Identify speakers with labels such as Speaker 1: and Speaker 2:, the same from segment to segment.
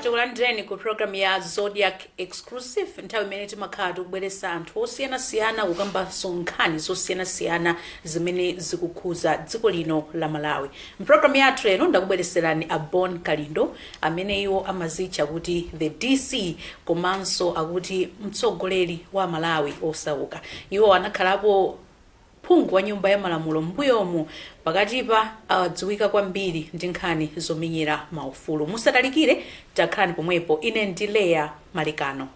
Speaker 1: Tikulandireni ku program ya Zodiak Exclusive, nthawi imene timakhala tikubweretsa anthu osiyanasiyana kukambanso nkhani zosiyanasiyana zimene zikukhuza dziko lino la Malawi. Mpulogalamu yathu lero ndakubweretserani a Bon Kalindo, amene iwo amazitcha kuti the DC komanso akuti mtsogoleri wa Malawi osauka. Iwo anakhalapo phungu wa nyumba ya malamulo m'mbuyomu. Pakatipa adziwika kwambiri ndi nkhani zomenyera maufulu. Musatalikire, takhalani pomwepo. Ine ndi Leya Malekano.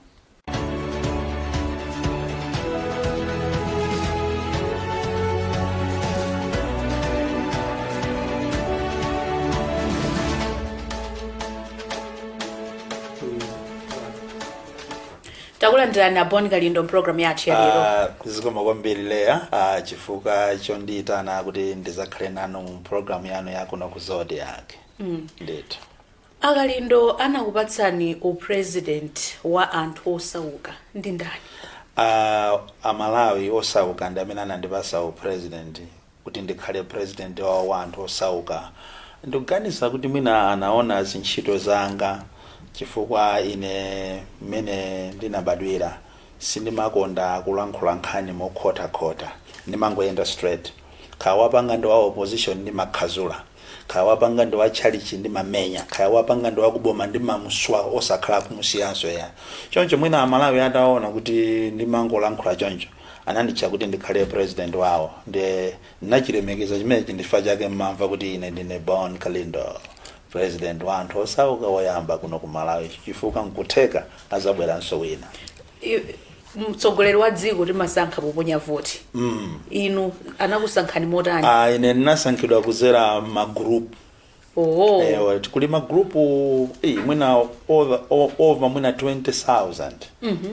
Speaker 1: Takulandirani a Bon Kalindo mpulogalamu yathu ya lero.
Speaker 2: Zikomo kwambiri Leya, chifukwa chondiyitana kuti ndizakhale nanu mu program yanu yakuno ku Zodiak. Ndithu.
Speaker 1: A Kalindo, anakupatsani upresident wa anthu osauka ndi ndani?
Speaker 2: Amalawi osauka ndi amene anandipasa upresident kuti ndikhale president wawo wa anthu osauka. Ndikuganiza kuti mwina anaona zintchito zanga chifukwa ine mmene ndinabadwira sindimakonda kulankhula nkhani mokhotakhota, ndimangoyenda straight. Kaya wapanga ndi wa opposition ndimakhazula, kaya wapanga ndi wa tchalichi ndimamenya, kaya wapanga ndi wakuboma ndimamuswa osakhala kumusiyanso ya. Choncho mwina Amalawi ataona kuti ndimangolankhula choncho, ananditcha kuti ndikhale president wawo, ndiye ndinachilemekeza chimenechi. Ndichifukwa chake mmamva kuti ine ndine Bon Kalindo, president wa anthu osauka woyamba kuno ku Malawi, chifukwa nkutheka azabweranso wina.
Speaker 1: Mtsogoleri wa dziko timasankha poponya voti. Inu anakusankhani motani?
Speaker 2: Ine ndinasankhidwa kuzera magroup. Kuli magrupu mwina over mwina 20,000,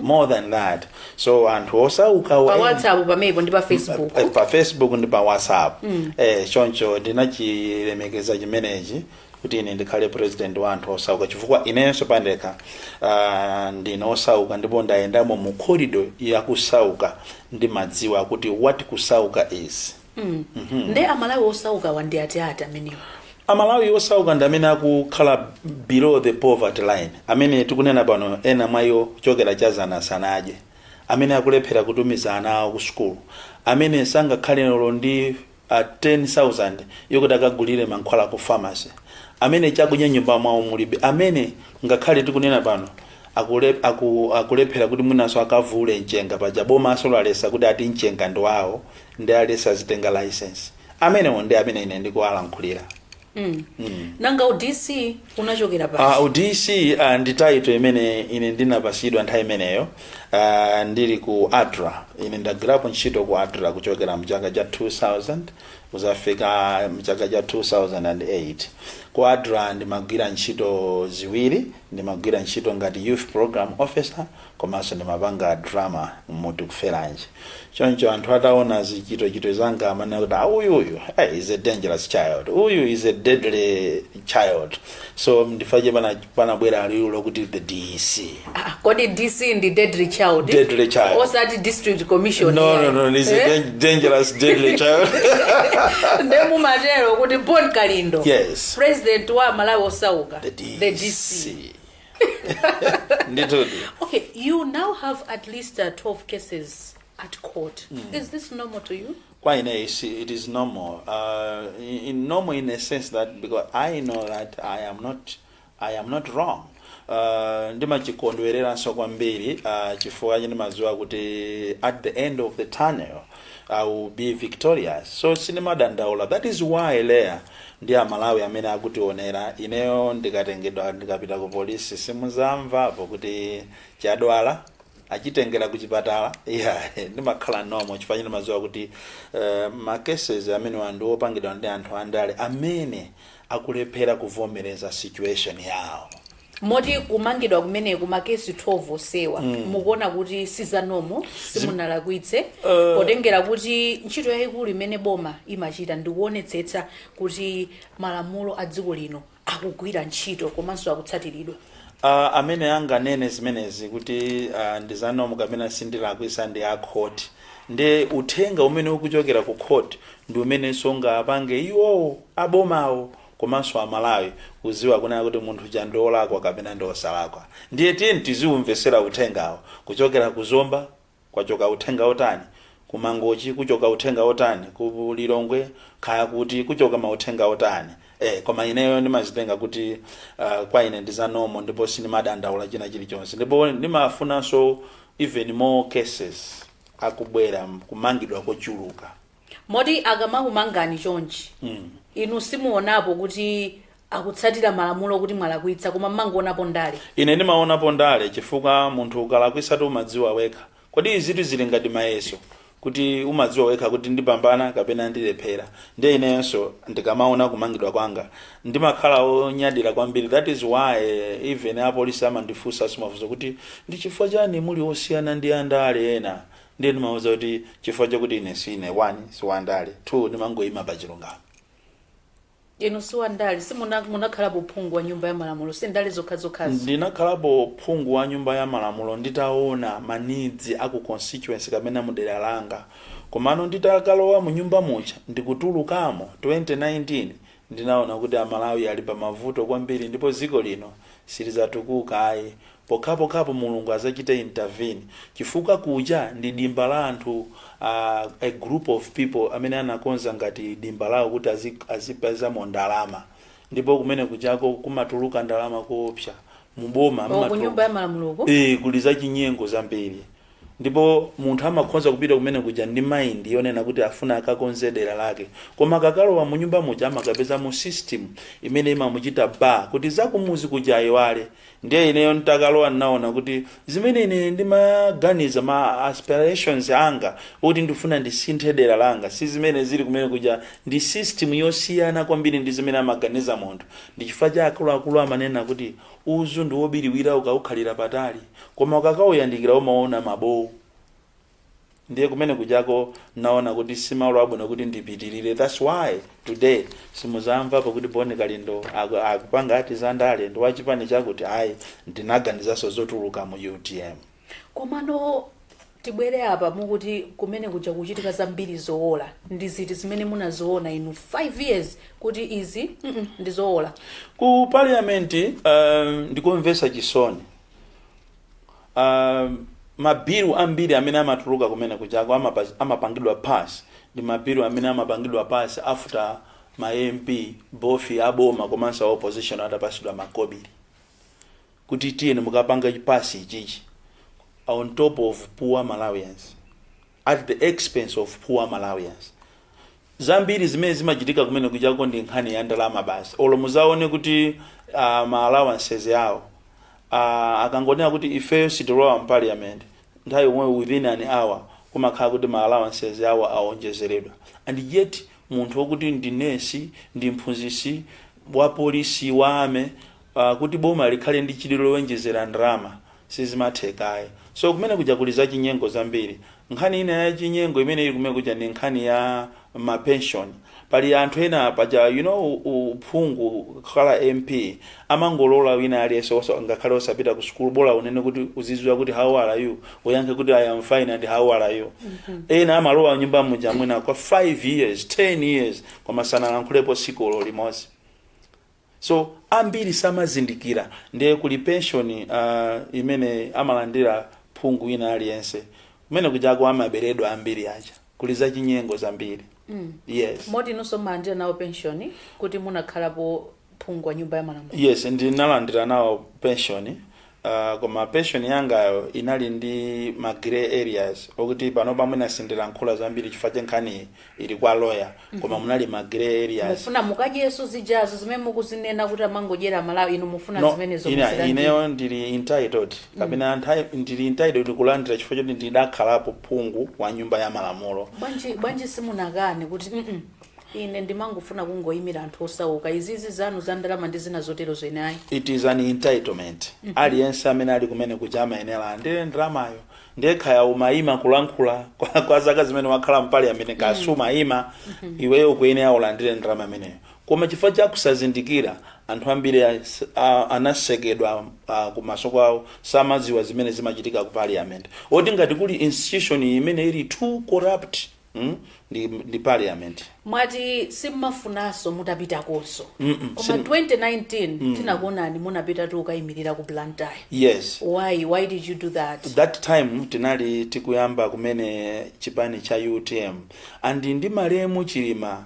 Speaker 2: more than that, so anthu osauka
Speaker 1: pa WhatsApp pamenepo ndi pa Facebook?
Speaker 2: Pa Facebook ndi pa WhatsApp. Choncho ndinachilemekeza chimenechi kuti ine ndikhale president wa anthu osauka, chifukwa inenso pandekha ndine osauka ndipo ndayendamo mu corridor yakusauka, ndimadziwa kuti what kusauka is.
Speaker 1: Nde Amalawi osauka ndi ati ati amenewo?
Speaker 2: Amalawi osauka ndi amene akukhala below the poverty line, amene tikunena pano ena mwa iwo kuchokera chazana sanadye, amene akulephera kutumiza ana awo ku sukulu, amene sangakhale lero ndi 10,000 yokuti akagulire mankhwala ku pharmacy, amene chakudya nyumba mwawo mulibe, amene ngakhale tikunena pano akulephera kuti mwinanso akavule mchenga paja bomaso lalesa kuti ati mchenga ndi wawo ndi alesa azitenga license. Amenewo ndi amene ine ndikuwalankhulira.
Speaker 1: Nanga u DC unachokera pati?
Speaker 2: U DC ndi title imene ine ndinapasidwa nthawi imeneyo ndili ku ADRA. Ine ndagwirapo ntchito ku ADRA kuchokera mchaka cha 2000 kuzafika mchaka cha 2008. Ku ADRA ndimagwira ntchito ziwiri: ndimagwira ntchito ngati youth program officer komanso ndimapanga drama mu Tikuferanji. Choncho anthu ataona zichitochito zanga amanena kuti, "Ah, uyuyu, hey, is a dangerous child, uyu is a deadly child." So ndifache panabwera liwu lokuti the DC.
Speaker 1: Ah, kodi DC ndi deadly child?
Speaker 2: Deadly child.
Speaker 1: Osati district commission?
Speaker 2: No, no, no, is a dangerous deadly child.
Speaker 1: Nde mumatero kuti Bon Kalindo,
Speaker 2: Yes.
Speaker 1: president wa Malawi osauka,
Speaker 2: the DC.
Speaker 1: The DC.
Speaker 2: Ndithudi.
Speaker 1: Okay, you now have at least 12 cases at court. Is this normal to you?
Speaker 2: Kwa ine it is normal, normal in a sense that because I know that I am not wrong. Ndimachikondwereranso kwambiri chifukwa ndimadziwa kuti at the end of the tunnel I will be victorious, so sindimadandaula. That is why, Leya, ndi Amalawi amene akutionera, ineyo ndikatengedwa ndikapita ku polisi simuzamvapo kuti chadwala achitengera ku chipatala. Yeah, ndimakhala normal chifukwa ndimadziwa kuti ma cases amenewa ndi opangidwa ndi anthu andale amene akulephera kuvomereza situation yawo.
Speaker 1: Moti kumangidwa kumeneku, makesi 12 osewa, mukuona kuti siza normal, simunalakwitse, potengera kuti ntchito yayikulu imene boma imachita ndikuonetsetsa kuti malamulo a dziko lino akugwira ntchito komanso akutsatiridwa?
Speaker 2: Amene anganene zimenezi kuti ndi za normal kapena sindilakwisa ndi a court. Ndi uthenga umene ukuchokera ku court ndi umenenso ungapange iwowo abomawo. Komanso Amalawi kuziwa kunena kuti munthu uja ndi olakwa kapena ndi osalakwa. Ndiye tiye tiziumvesera uthengawo. Kuchokera ku Zomba kwachoka uthenga otani, ku Mangochi kuchoka uthenga otani, ku Lilongwe kaya kuti kuchoka mauthenga otani. Koma ineyo ndimazitenga kuti kwa ine ndi za normal, ndipo sindimadandaula china chilichonse, ndipo ndimafunanso even more cases akubwera, kumangidwa kochuluka.
Speaker 1: Moti akamakumangani chonchi, inu simuonapo kuti akutsatira malamulo, kuti mwalakwitsa, koma mmangoonapo ndale?
Speaker 2: Ine ndimaonapo ndale, chifukwa munthu ukalakwitsatu umadziwa wekha. Kodi izitu zili ngati mayeso, kuti umadziwa wekha kuti ndipambana kapena ndilephera. Ndiye inenso ndikamaona kumangidwa kwanga ndimakhala onyadira kwambiri. That is why even apolisi amandifunsa mafunso kuti ndi chifukwa chani muli osiyana ndi andale ena. Ndiye ndimawuza kuti chifukwa chakuti ine sine one, siwandale, two, ndimangoyima pa chilungamo.
Speaker 1: Inu siwandale? Simunakhalapo phungu wa nyumba ya malamulo? Si ndale zokhazokhazi?
Speaker 2: Ndinakhalapo phungu wa nyumba ya malamulo nditaona ma needs aku constituency kapena mudera langa. Komano nditakalowa mu nyumba muja ndikutulukamo 2019, ndinaona kuti Amalawi ali pa mavuto kwambiri, ndipo dziko lino silizatukuka ayi pokhapokhapo Mulungu azachite intervene, chifukwa kuja ndi dimba la anthu, a group of people amene anakonza ngati dimba lawo kuti azipezamo ndalama, ndipo kumene kujako kumatuluka ndalama koopsa muboma.
Speaker 1: O, ku nyumba ya malamuloko?
Speaker 2: Eh, kuli zachinyengo zambiri, ndipo munthu amakhonza kupita kumene kuja ndi mind yonena kuti afuna akakonze dera lake, koma akakalowa mu nyumba muja amakapeza mu system imene imamuchita ba kuti zakumuzi kuja ayiwale. Ndiye ineyo ntakalowa ndinaona kuti zimene ine ndimaganiza, ma aspirations anga kuti ndifuna ndisinthe dera langa, si zimene zili kumene kuja. Ndi system yosiyana kwambiri ndi zimene amaganiza munthu. Ndi chifukwa cha akuluakulu amanena kuti udzu ndi wobiriwira ukaukhalira patali, koma ukakauyandikira umaona mabowu. Ndiye kumene kujako naona kuti simalo abwino kuti ndipitirire. That's why today simuzamvapo kuti Bon Kalindo akupanga ati zandale, ndi wachipani chakuti, ayi. Ndinaganizanso zotuluka mu UTM.
Speaker 1: Komano tibwere apa, mukuti kumene kuja kuchitika zambiri zowola. Ndi ziti zimene munaziona inu 5 years kuti izi ndi zowola?
Speaker 2: Ku parliament ndikumvetsa chisoni. Mabilu ambiri amene amatuluka kumene kujako amapangidwa pass ndi mabilu amene amapangidwa pass after ma MP, both aboma komanso a opposition, atapasidwa makobiri kuti tiyeni mukapanga pass ichichi, on top of poor Malawians, at the expense of poor Malawians. Zambiri zimene zimachitika kumene kujako ndi nkhani ya ndalama basi. Olo muzaone kuti ma allowances yawo, akangonena kuti ifeyo sitilowa m'parliament, nthawi yomwe within an hour kumakhala kuti ma allowances yawo aonjezeredwa. And yet munthu wokuti ndi nesi, ndi mphunzitsi, wa polisi, wa army, kuti boma likhale ndi chidwi lowonjezera ndalama, sizimathekayi. So kumene kuja kuli zachinyengo zambiri. Nkhani ina ya chinyengo imene ili kumene kuja ndi nkhani ya mapension. Pali anthu ena paja, uphungu, kukhala MP, amangolola wina aliyense ngakhale osapita ku sukulu, bola unene kuti uzidziwa kuti "How are you?" uyankhe kuti "I am fine, and how are you?" Ena amalowa nyumba muja mwina kwa 5 years, 10 years, koma sanalankhulepo sikolo limodzi. So ambiri samazindikira. Ndiye kuli pension imene amalandira phungu wina aliyense. Kumene kujako amaberedwa ambiri aja, kuli zachinyengo zambiri. Yes.
Speaker 1: Moti inunso mumalandira nawo pension kuti munakhalapo phungu wa nyumba ya malamulo?
Speaker 2: Yes, ndinalandira nawo pension, koma pension yangayo inali ndi ma grey areas, okuti pano pamwe sindilankhula zambiri chifukwa cha nkhani ili kwa lawyer, koma munali ma grey areas.
Speaker 1: Mufuna mukadyeso zijazo zimene mukuzinena kuti amangodyera Malawi? Inu mufuna
Speaker 2: No,
Speaker 1: zimenezo
Speaker 2: ine,
Speaker 1: muzilandire?
Speaker 2: Ineyo ndili entitled, kapena ndili entitled kulandira chifukwa choti ndidakhalapo phungu wa nyumba ya malamulo.
Speaker 1: Bwanji simunakane kuti ine ndimangofuna kungoyimira anthu osauka, izizi zanu za ndalama ndi zina zotero zenayi"?
Speaker 2: It is an entitlement. Aliyense amene ali kumene kuja amayenera alandire ndalamayo. Ndiye khaya umayima kulankhula kwa zaka zimene wakhala m'parliament, kasumayima, iweyo ukuyenera ulandire ndalama imeneyo. Koma chifukwa cha kusazindikira, anthu ambiri anasekedwa kumaso kwawo, samadziwa zimene zimachitika ku parliament, oti ngati kuli institution imene ili too corrupt. Ndi parliament.
Speaker 1: Mwati simmafunanso mutapitakonso, koma 2019 tinakuonani munapita tukayimirira ku Blantyre.
Speaker 2: Yes.
Speaker 1: Why did you do that?
Speaker 2: That time tinali tikuyamba kumene chipani cha UTM, and ndi malemu Chilima,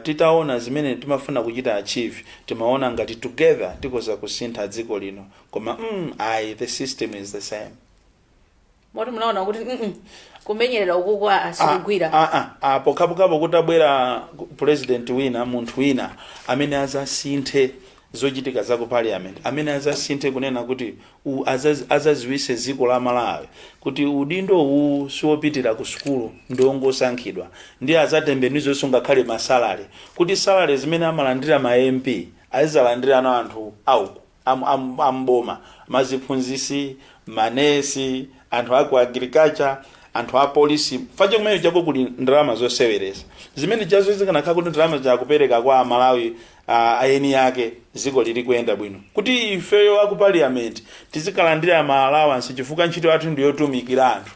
Speaker 2: titaona zimene timafuna kuchita achieve, timaona ngati together tikoza kusintha dziko lino, koma ayi, the system is the same.
Speaker 1: Moti munaona kuti kumenyerera ukuku asikugwira.
Speaker 2: Ah, ah, ah, pokhapokhapo kutabwera president wina, munthu wina amene azasinthe zochitika za ku parliament, amene azasinthe kunena kuti azaziwise dziko la Malawi kuti udindo uwu siwopitira ku sukulu, ndiwongosankhidwa, ndi azatembenuzonso ngakhale ma salary, kuti salary zimene amalandira ma MP azizalandira no anthu auku amboma, maziphunzisi, manesi, anthu aku agriculture, anthu a polisi. Fache kumene chako kuli ndalama zoseweresa zimene chazo zikanakhala kuti ndalama zakupereka kwa Amalawi aeni yake, dziko lili kuyenda bwino. Kuti ifeyo aku parliament tizikalandira ma allowance chifukwa ntchito yathu ndiyotumikira anthu.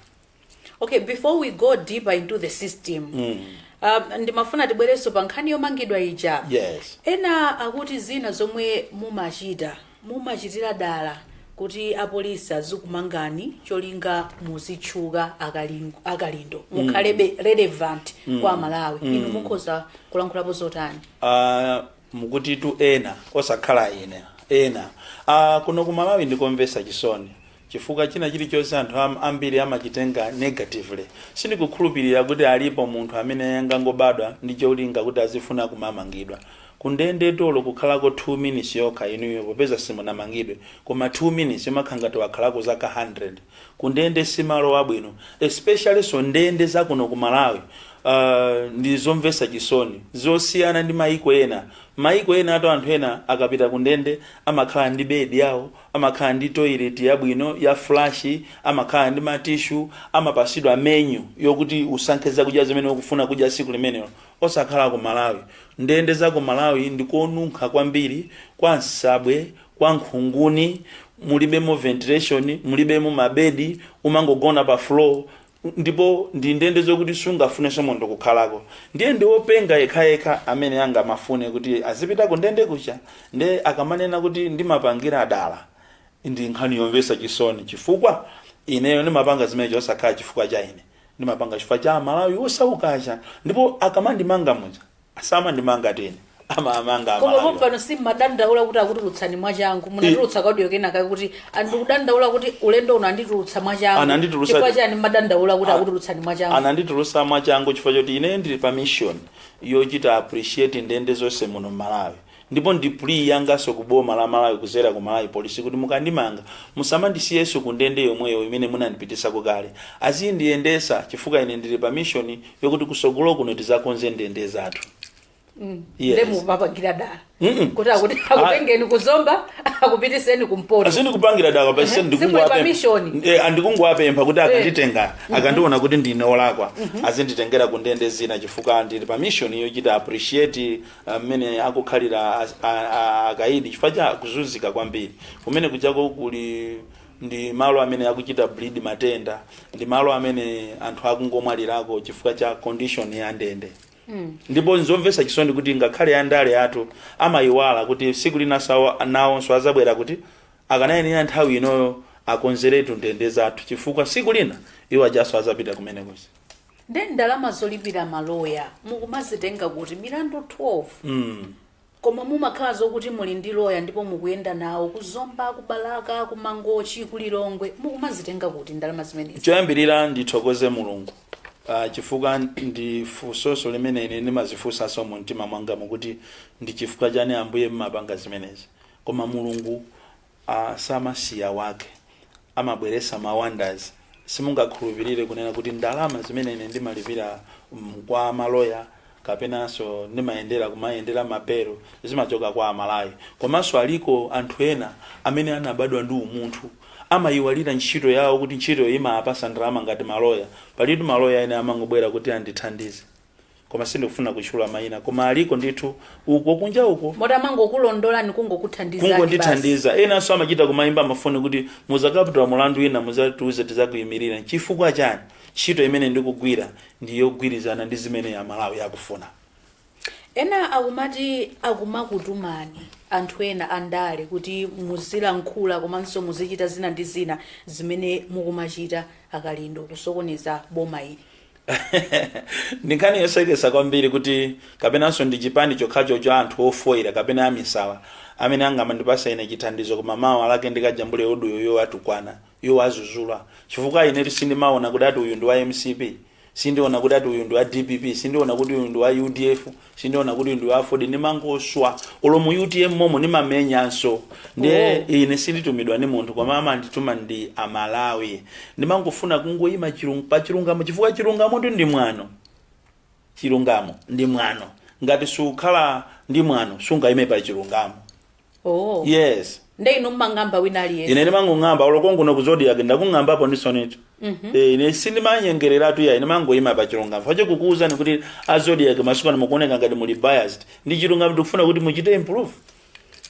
Speaker 1: Okay, before we go deeper into the system, ndimafuna tibwerenso pa nkhani yomangidwa ija.
Speaker 2: Yes.
Speaker 1: Ena akuti zina zomwe mumachita mumachitira dala kuti apolisi azikumangani, cholinga muzitchuka, akalindo mukhalebe relevant kwa Malawi. Inu mukhoza kulankhulapo zotani?
Speaker 2: Mukutitu ena, osakhala ine, ena. Kuno ku Malawi ndikomvesa chisoni chifukwa china chilichonse anthu ambiri amachitenga negatively. Sindikukhulupirira kuti alipo munthu amene angangobadwa ndi cholinga kuti azifuna kumamangidwa kundende. Tolo kukhalako 2 minutes yokha inuyo, popeza simunamangidwe, koma 2 minutes imakhala ngati wakhalako zaka 100 kundende. Simalo abwino, especially so ndende zakuno ku Malawi ndi zomvesa chisoni, zosiyana ndi maiko ena. Maiko ena ato anthu ena akapita kundende amakhala ndi bedi yawo, amakhala ndi toilet yabwino ya flush, amakhala ndi ma tissue, amapasidwa menu yokuti usankhe zakudya zimene ukufuna kudya tsiku limenelo. Osakhala ku Malawi. Ndende za ku Malawi ndikonunkha kwambiri, kwa nsabwe, kwa nkhunguni, mulibemo ventilation, mulibemo mabedi, umangogona pa floor, ndipo ndi ndende zokuti sungafunenso munthu kukhalako. Ndiye ndi wopenga yekhayekha amene angamafune kuti azipita ku ndende kucha. Nde akamanena kuti ndimapangira dala, ndi nkhani yomvetsa chisoni, chifukwa ineyo ndimapanga zimene osakhala chifukwa cha ine, ndimapanga chifukwa cha Amalawi osaukacha. Ndipo akamandimanga muja, asamandimanga tine, amamanga
Speaker 1: Koma
Speaker 2: Amalawi.
Speaker 1: pompano simmadandaula kuti akutulutsani mwachangu? Munatulutsa ka audio kenaka kuti andikudandaula kuti ulendo uno anditulutsa mwachangu.
Speaker 2: Ananditulutsa-
Speaker 1: Chifukwa chani mmadandaula kuti akutulutsani mwachangu?
Speaker 2: Ananditulutsa mwachangu chifukwa choti ine ndili pa mission yochita appreciate ndende zonse muno Mmalawi, ndipo ndi plea yanganso ku boma la Malawi kuzera ku Malawi Police kuti mukandimanga musamandisiyenso ku ndende yomweyo imene munandipitisako kale, azindiyendesa, chifukwa ine ndili pa mission yokuti kusogolo kuno tizakonze ndende zathu. Yes.
Speaker 1: Nde mumapangira dala kuti akuti
Speaker 2: Ah.
Speaker 1: akutengeni kuzomba, akupitiseni kumpoto?
Speaker 2: Sindikupangira dala pa.
Speaker 1: Simuli pa mission.
Speaker 2: Andikungowapempha kuti akanditenga, akandiona kuti ndine olakwa, azinditengera ku ndende zina, chifukwa ndili pa mission yochita appreciate mmene akukhalira akaidi, chifukwa cha kuzunzika kwambiri kumene kuchako. Kuli ndi malo amene akuchita bleed matenda, ndi malo amene anthu akungomwalirako chifukwa cha condition ya ndende. Ndipo nzomvetsa chisoni kuti ngakhale andale athu amayiwala kuti siku lina sawa nawonso azabwera, kuti akanayenera nthawi inoyo akonzeretu ndende zathu, chifukwa siku lina iwo ajaso azapita kumenekozi.
Speaker 1: Nde ndalama zolipira maloya mukumazitenga kuti? Milandu 12, koma mumakhala zokuti muli ndi loya ndipo mukuyenda nawo kuzomba, kubalaka, kumangochi, kulilongwe. Mukumazitenga kuti ndalama zimenezi?
Speaker 2: Choyambirira ndithokoze Mulungu, chifukwa ndi funsoso limene ine ndimazifunsanso mu mtima mwanga mukuti ndi chifukwa chani Ambuye mmapanga zimenezi? Koma Mulungu samasiya wake, amabweresa ma wonders. Simungakhulupirire kunena kuti ndalama zimene ine ndimalipira kwa maloya kapenanso ndimayendera kumayendera mabelo zimachoka kwa Amalawi. Komanso aliko anthu ena amene anabadwa ndi umunthu, amayiwalira ntchito yawo kuti ntchito imapasa ndalama ngati maloya. Palitu maloya ene amangobwera kuti andithandize. Koma sindikufuna kutchula mayina, koma aliko ndithu uko kunja uko.
Speaker 1: Motamangokulondolani, kungokuthandizani basi.
Speaker 2: Kungondithandiza. Enanso amachita kumayimba mafoni kuti muzakapitula mulandu ina, muzatiuze, tizakuyimirira. Chifukwa chani? Ntchito imene ndikugwira ndiyogwirizana ndi zimene Amalawi akufuna.
Speaker 1: Ena akumati akumakutumani anthu ena andale kuti muzilankhula komanso muzichita zina ndi zina zimene mukumachita, aKalindo, kusokoneza boma ili.
Speaker 2: Ndi nkhani yosekesa kwambiri kuti kapenanso ndi chipani chokhacho cha anthu ofoira kapena amisala amene angamandipasa ine chithandizo, koma mawa lake ndikajambule audio yowatukwana, yowazuzula, chifukwa ine sindimaona kuti ati uyu ndi wa MCP, sindiona kuti ati uyu ndi wa DPP, sindiona kuti uyu ndi wa UDF, sindiona kuti uyu ndi wa AFORD. Ndimangoswa. Olo mu UTM momo ndimamenyanso. Ndiye ine sinditumidwa ndi munthu, koma amandituma ndi Amalawi. Ndimangofuna kungoyima pa chilungamo, chifukwa chilungamo ndi mwano. Chilungamo ndi mwano. Ngati sukhala ndi mwano, sungayime pa chilungamo. Yes.
Speaker 1: Nde inu mmang'amba wina aliyense?
Speaker 2: Ine ndimangong'amba. Olo konkuno ku Zodiak ndakung'ambapo ndisonetu. Ine sindimanyengereratu ya, ine mangoyima pa chilungamo. Fache kukuwuzani kuti a Zodiak masiku ano mukuoneka ngati muli biased, ndi chilungamo. Tikufuna kuti muchite improve.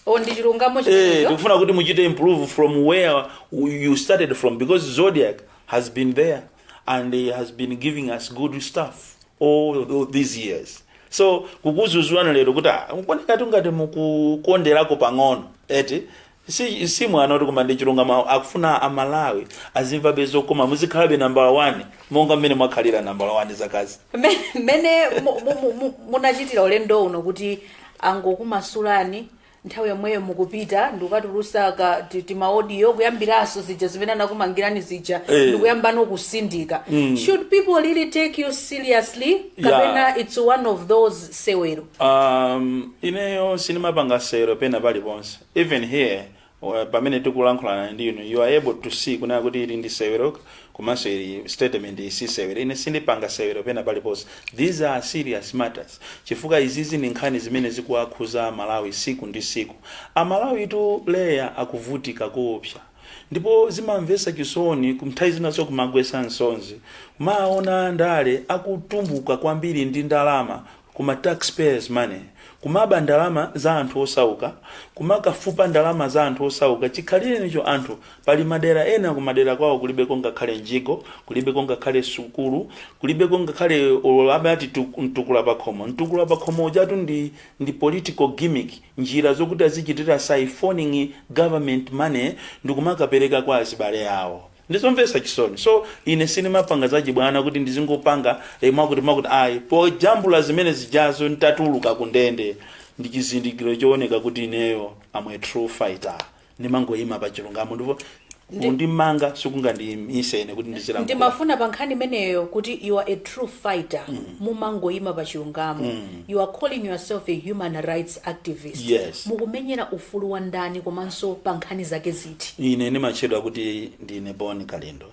Speaker 1: O, ndi chilungamo chimenecho.
Speaker 2: Tikufuna kuti muchite improve from where you started from, because Zodiak has been there and he has been giving us good stuff all these years. So kukuzuzulani lero kuti mukuoneka ngati mukukonderako pang'ono, eti si mwano kuti, koma ndi chilungamo. Akufuna Amalawi azimva bezokoma, muzikhalabe number one monga mmene mwakhalira number one zakazi.
Speaker 1: Mmene munachitira ulendo uno kuti angokumasulani, nthawi yomweyo mukupita ndikukatulusa ka tima audio, kuyambiranso zija zimene anakumangirani zija, ndikuyambano kusindika, should people really take you seriously kapena it's one of those sewero?
Speaker 2: Ineyo sindimapanga sewero pena paliponse. Even here, pamene tikulankhulana ndi inu, you are able to see kunena kuti ili ndi sewero komanso ili statement isi sewero. Ine sindipanga sewero pena paliponse. These are serious matters, chifukwa izizi ndi nkhani zimene zikuwakhuza Amalawi siku ndi siku. Amalawi tu leya akuvutika koopsa, ndipo zimamvetsa chisoni, nthawi zinaso kumagwetsa nsonzi maona ndale akutumbuka kwambiri ndi ndalama kuma taxpayers' money, kumaba ndalama za anthu osauka, kumakafupa ndalama za anthu osauka. Chikhalirenicho anthu pali madera ena, kumadera kwawo kulibeko ngakhale njigo, kulibeko ngakhale sukulu, kulibeko ngakhale olo amati mtukula pakhomo. Mtukula pakhomo ujatu ndi political gimmick, njira zokuti azichitira siphoning government money ndikumakapereka kwa azibale awo. Ndizomvetsa chisoni. So ine sindimapanga zachibwana kuti ndizingopanga mwakuti mwakuti, ayi. Pojambula zimene zijazo ntatuluka kundende ndi chizindikiro chooneka kuti ineyo am a true fighter. Ndimangoyima pa chilungamo, ndipo kundimanga sikungandiyimise ine kuti ndizilankhula.
Speaker 1: Ndimafuna pa nkhani imeneyo kuti you are a true fighter, mumangoyima pa chilungamo. You are calling yourself a human rights activist.
Speaker 2: Yes.
Speaker 1: Mukumenyera ufulu wa ndani, komanso pa nkhani zake ziti?
Speaker 2: Ine ndimatchedwa kuti ndine Bon Kalindo,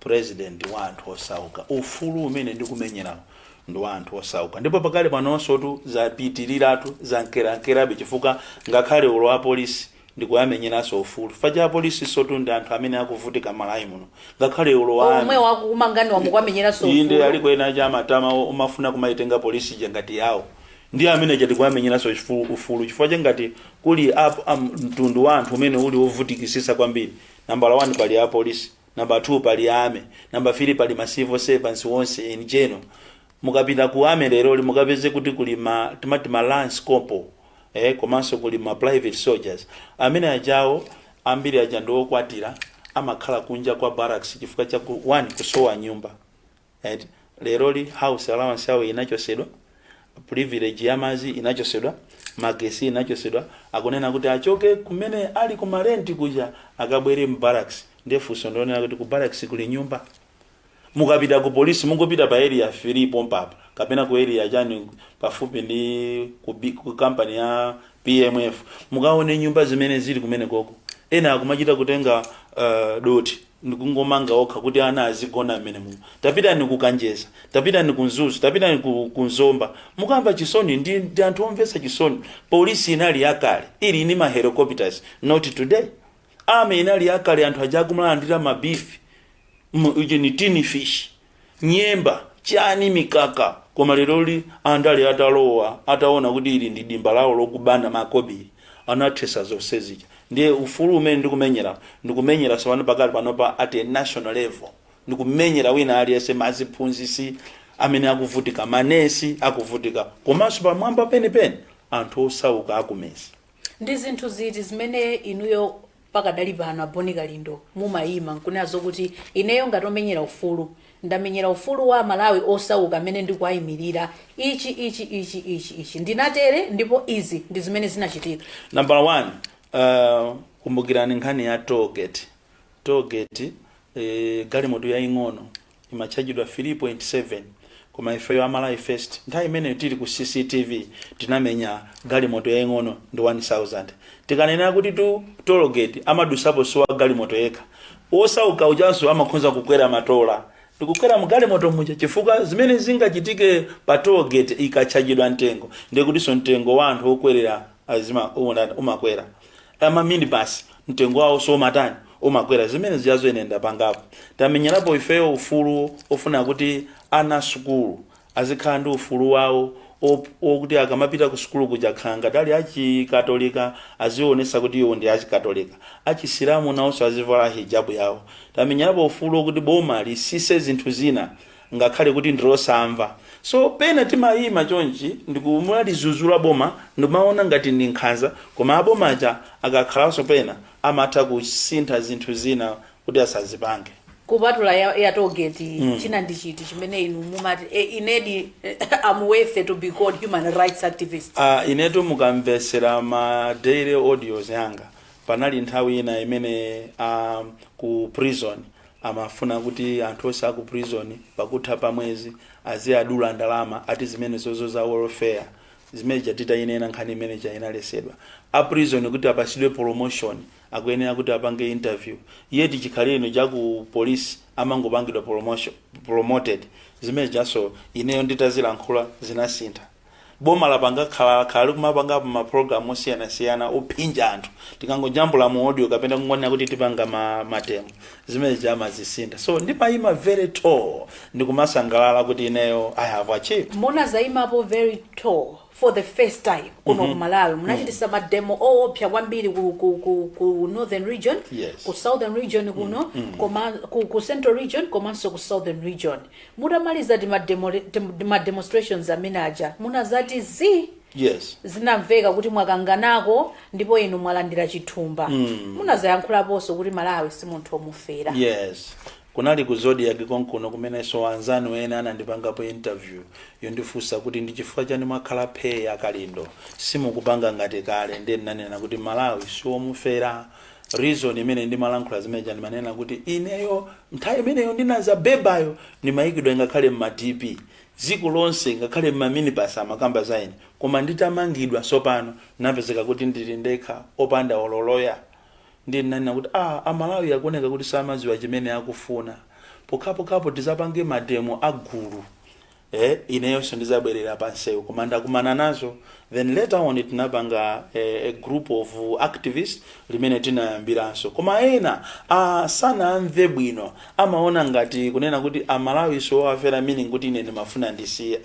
Speaker 2: president wa anthu osauka. Ufulu umene ndikumenyerawo ndi wa anthu osauka, ndipo pakale panonso tu zapitiriratu, zankerankerabe, chifukwa ngakhale ulo wa polisi ndikuyamenyeranso ufulu. Faja apolisi sotu ndi anthu amene akuvutika Malawi muno. Ngakhale ulo wa
Speaker 1: omwe wakukumangani wamukwamenyeranso
Speaker 2: inde
Speaker 1: ufulu.
Speaker 2: Aliko ena aja amatama, umafuna kumaitenga polisi ija ngati yawo, ndi amene chatikuyamenyeranso ufulu, chifukwa chengati kuli mtundu wa anthu umene uli wovutikisisa kwambiri, nambala 1 pali apolisi, namba 2 pali army, namba 3 pali ma civil servants wonse in general. Mukapita ku army leroli, mukapeze kuti kuli ma timati ma lance corporal, komanso kuli ma private soldiers amene ajawo, ambiri aja ndi okwatira, amakhala kunja kwa barracks chifukwa cha one, kusowa nyumba, right? Leroli house allowance yawo inachosedwa, privilege ya mazi inachosedwa, magesi inachosedwa. Akunena kuti achoke kumene ali kumarenti kuja, akabwere mbarracks. Ndiye funso ndionena kuti ku barracks kuli nyumba? Mukapita ku polisi, mungopita pa Area 3 pompapa kapena ku area chani pafupi ndi ku company ya PMF, mukaone nyumba zimene zili kumene koko. Ena akumachita kutenga doti ndikungomanga okha kuti ana azigona mmene muno. Tapitani ku Kanjeza, tapitani ku Mzuzu, tapitani ku Zomba, mukamva chisoni. Ndi anthu omvetsa chisoni. Polisi inali yakale ili ndi ma helicopters, not today. Army inali yakale, anthu aja akumalandira ma beef, ichi ni tin fish, nyemba, chani, mikaka. Koma leroli andale atalowa, ataona kuti ili ndi dimba lawo lokubana makobiri, anathesa zonse zija. Ndiye ufulu umene ndikumenyera, ndikumenyera sopano pakali panopa at a national level. Ndikumenyera wina aliyense, maziphunzisi amene akuvutika, manesi akuvutika, komanso pamwamba penipeni anthu osauka akumezi.
Speaker 1: Ndi zinthu ziti zimene inuyo pakadali pano, a Bon Kalindo, mumayima nkunena zokuti ineyo ngati omenyera ufulu, ndamenyera ufulu wa Malawi osauka amene ndikuwayimirira, ichi, ichi, ichi, ichi, ichi ndinatere, ndipo izi ndi zimene zinachitika?
Speaker 2: Number one, kumbukirani nkhani ya tollgate. Tollgate, galimoto yaying'ono imachajidwa 3.7, koma ifeyo a Malawi First, nthawi imeneyo tili ku CCTV, tinamenya galimoto yaying'ono ndi 1000. Tikanena kuti tu tollgate amadusapo siwa galimoto yekha, osauka ujanso amakhonza kukwera matola ndikukwera mgalimoto muja, chifukwa zimene zingachitike pa tollgate ikachajidwa mtengo, ndikutinso mtengo wa anthu okwerera azima umakwera, ama minibus mtengo wawo so umatani? Umakwera. Zimene ziyazo ine ndapangapo. Tamenyerapo ifeyo ufulu ofuna kuti ana sukulu azikhala ndi ufulu wawo wokuti akamapita ku sukulu kuja, khala ngati ali achikatolika, azionesa kuti iwo ndi achikatolika, achisilamu nawonso azivala hijabu yawo. Tamenyerapo ufulu wokuti boma lisise zinthu zina ngakhale kuti ndilosamva. So pena timayima chonchi ndikumalizuzula boma, ndimaona ngati ndi nkhanza, koma abomaja akakhalanso pena amatha kusintha zinthu zina kuti asazipange.
Speaker 1: Kupatula ya tollgate, china ndi chiti chimene inu mumati inedi am worthy to be called human rights activist?
Speaker 2: Inetu mukamvesera ma daily audios yanga, panali nthawi ina imene ku prison amafuna kuti anthu onse aku prison pakutha pa mwezi aziyadula ndalama, ati zimene zozo za welfare. Zimene titayinena nkhani imene inalesedwa. A prison kuti apasidwe promotion akuyenera kuti apange interview, yeti chikhalire cha ku police amangopangidwa promotion, promoted. Zimene jaso ineyo nditazilankhula zinasintha. Boma lapanga khala khala likumapanga ma program osiyanasiyana ophinja anthu. Tikangojambula mu audio kapena kungonena kuti tipanga ma demo, zimene jamazisintha. So ndimayima very tall, ndikumasangalala kuti ineyo I have achieved.
Speaker 1: Munazayimapo very tall for the first time kuno ku Malawi. Munachitisa ma demo oopsa kwambiri ku Northern Region, ku Southern Region kuno, koma ku Central Region komanso ku Southern Region. Mutamaliza tima demonstrations amene aja, munazati zi zinamveka kuti mwakanganako ndipo inu mwalandira chithumba. Munazayankhulaponso kuti Malawi si munthu omufera.
Speaker 2: Yes, kunali ku Zodiak konkuno kumenenso anzanu ena anandipangapo interview yondifunsa kuti ndi chifukwa chani mwakhala phee, a Kalindo, simukupanga ngati kale. Ndiye ndinanena kuti Malawi siwomufera. Reason imene ndimalankhula zimene ndimanena kuti ineyo nthawi imeneyo ndinazabebayo, ndimayikidwa ngakhale mma DP dziko lonse, ngakhale mma minibus amakamba za ine. Koma nditamangidwa sopano, napezeka kuti ndili ndekha opanda ololoya. Ndiye ndinanena kuti Amalawi akuoneka kuti samadziwa chimene akufuna. Pokhapokhapo tizapange ma demo agulu, ineyonso ndizabwerera pansewu. Koma ndakumana nazo. Then later on tinapanga a group of activists limene tinayambiranso, koma ena sanamve bwino, amaona ngati kunena kuti Amalawi siwowafera, meaning kuti ine ndimafuna ndisiye.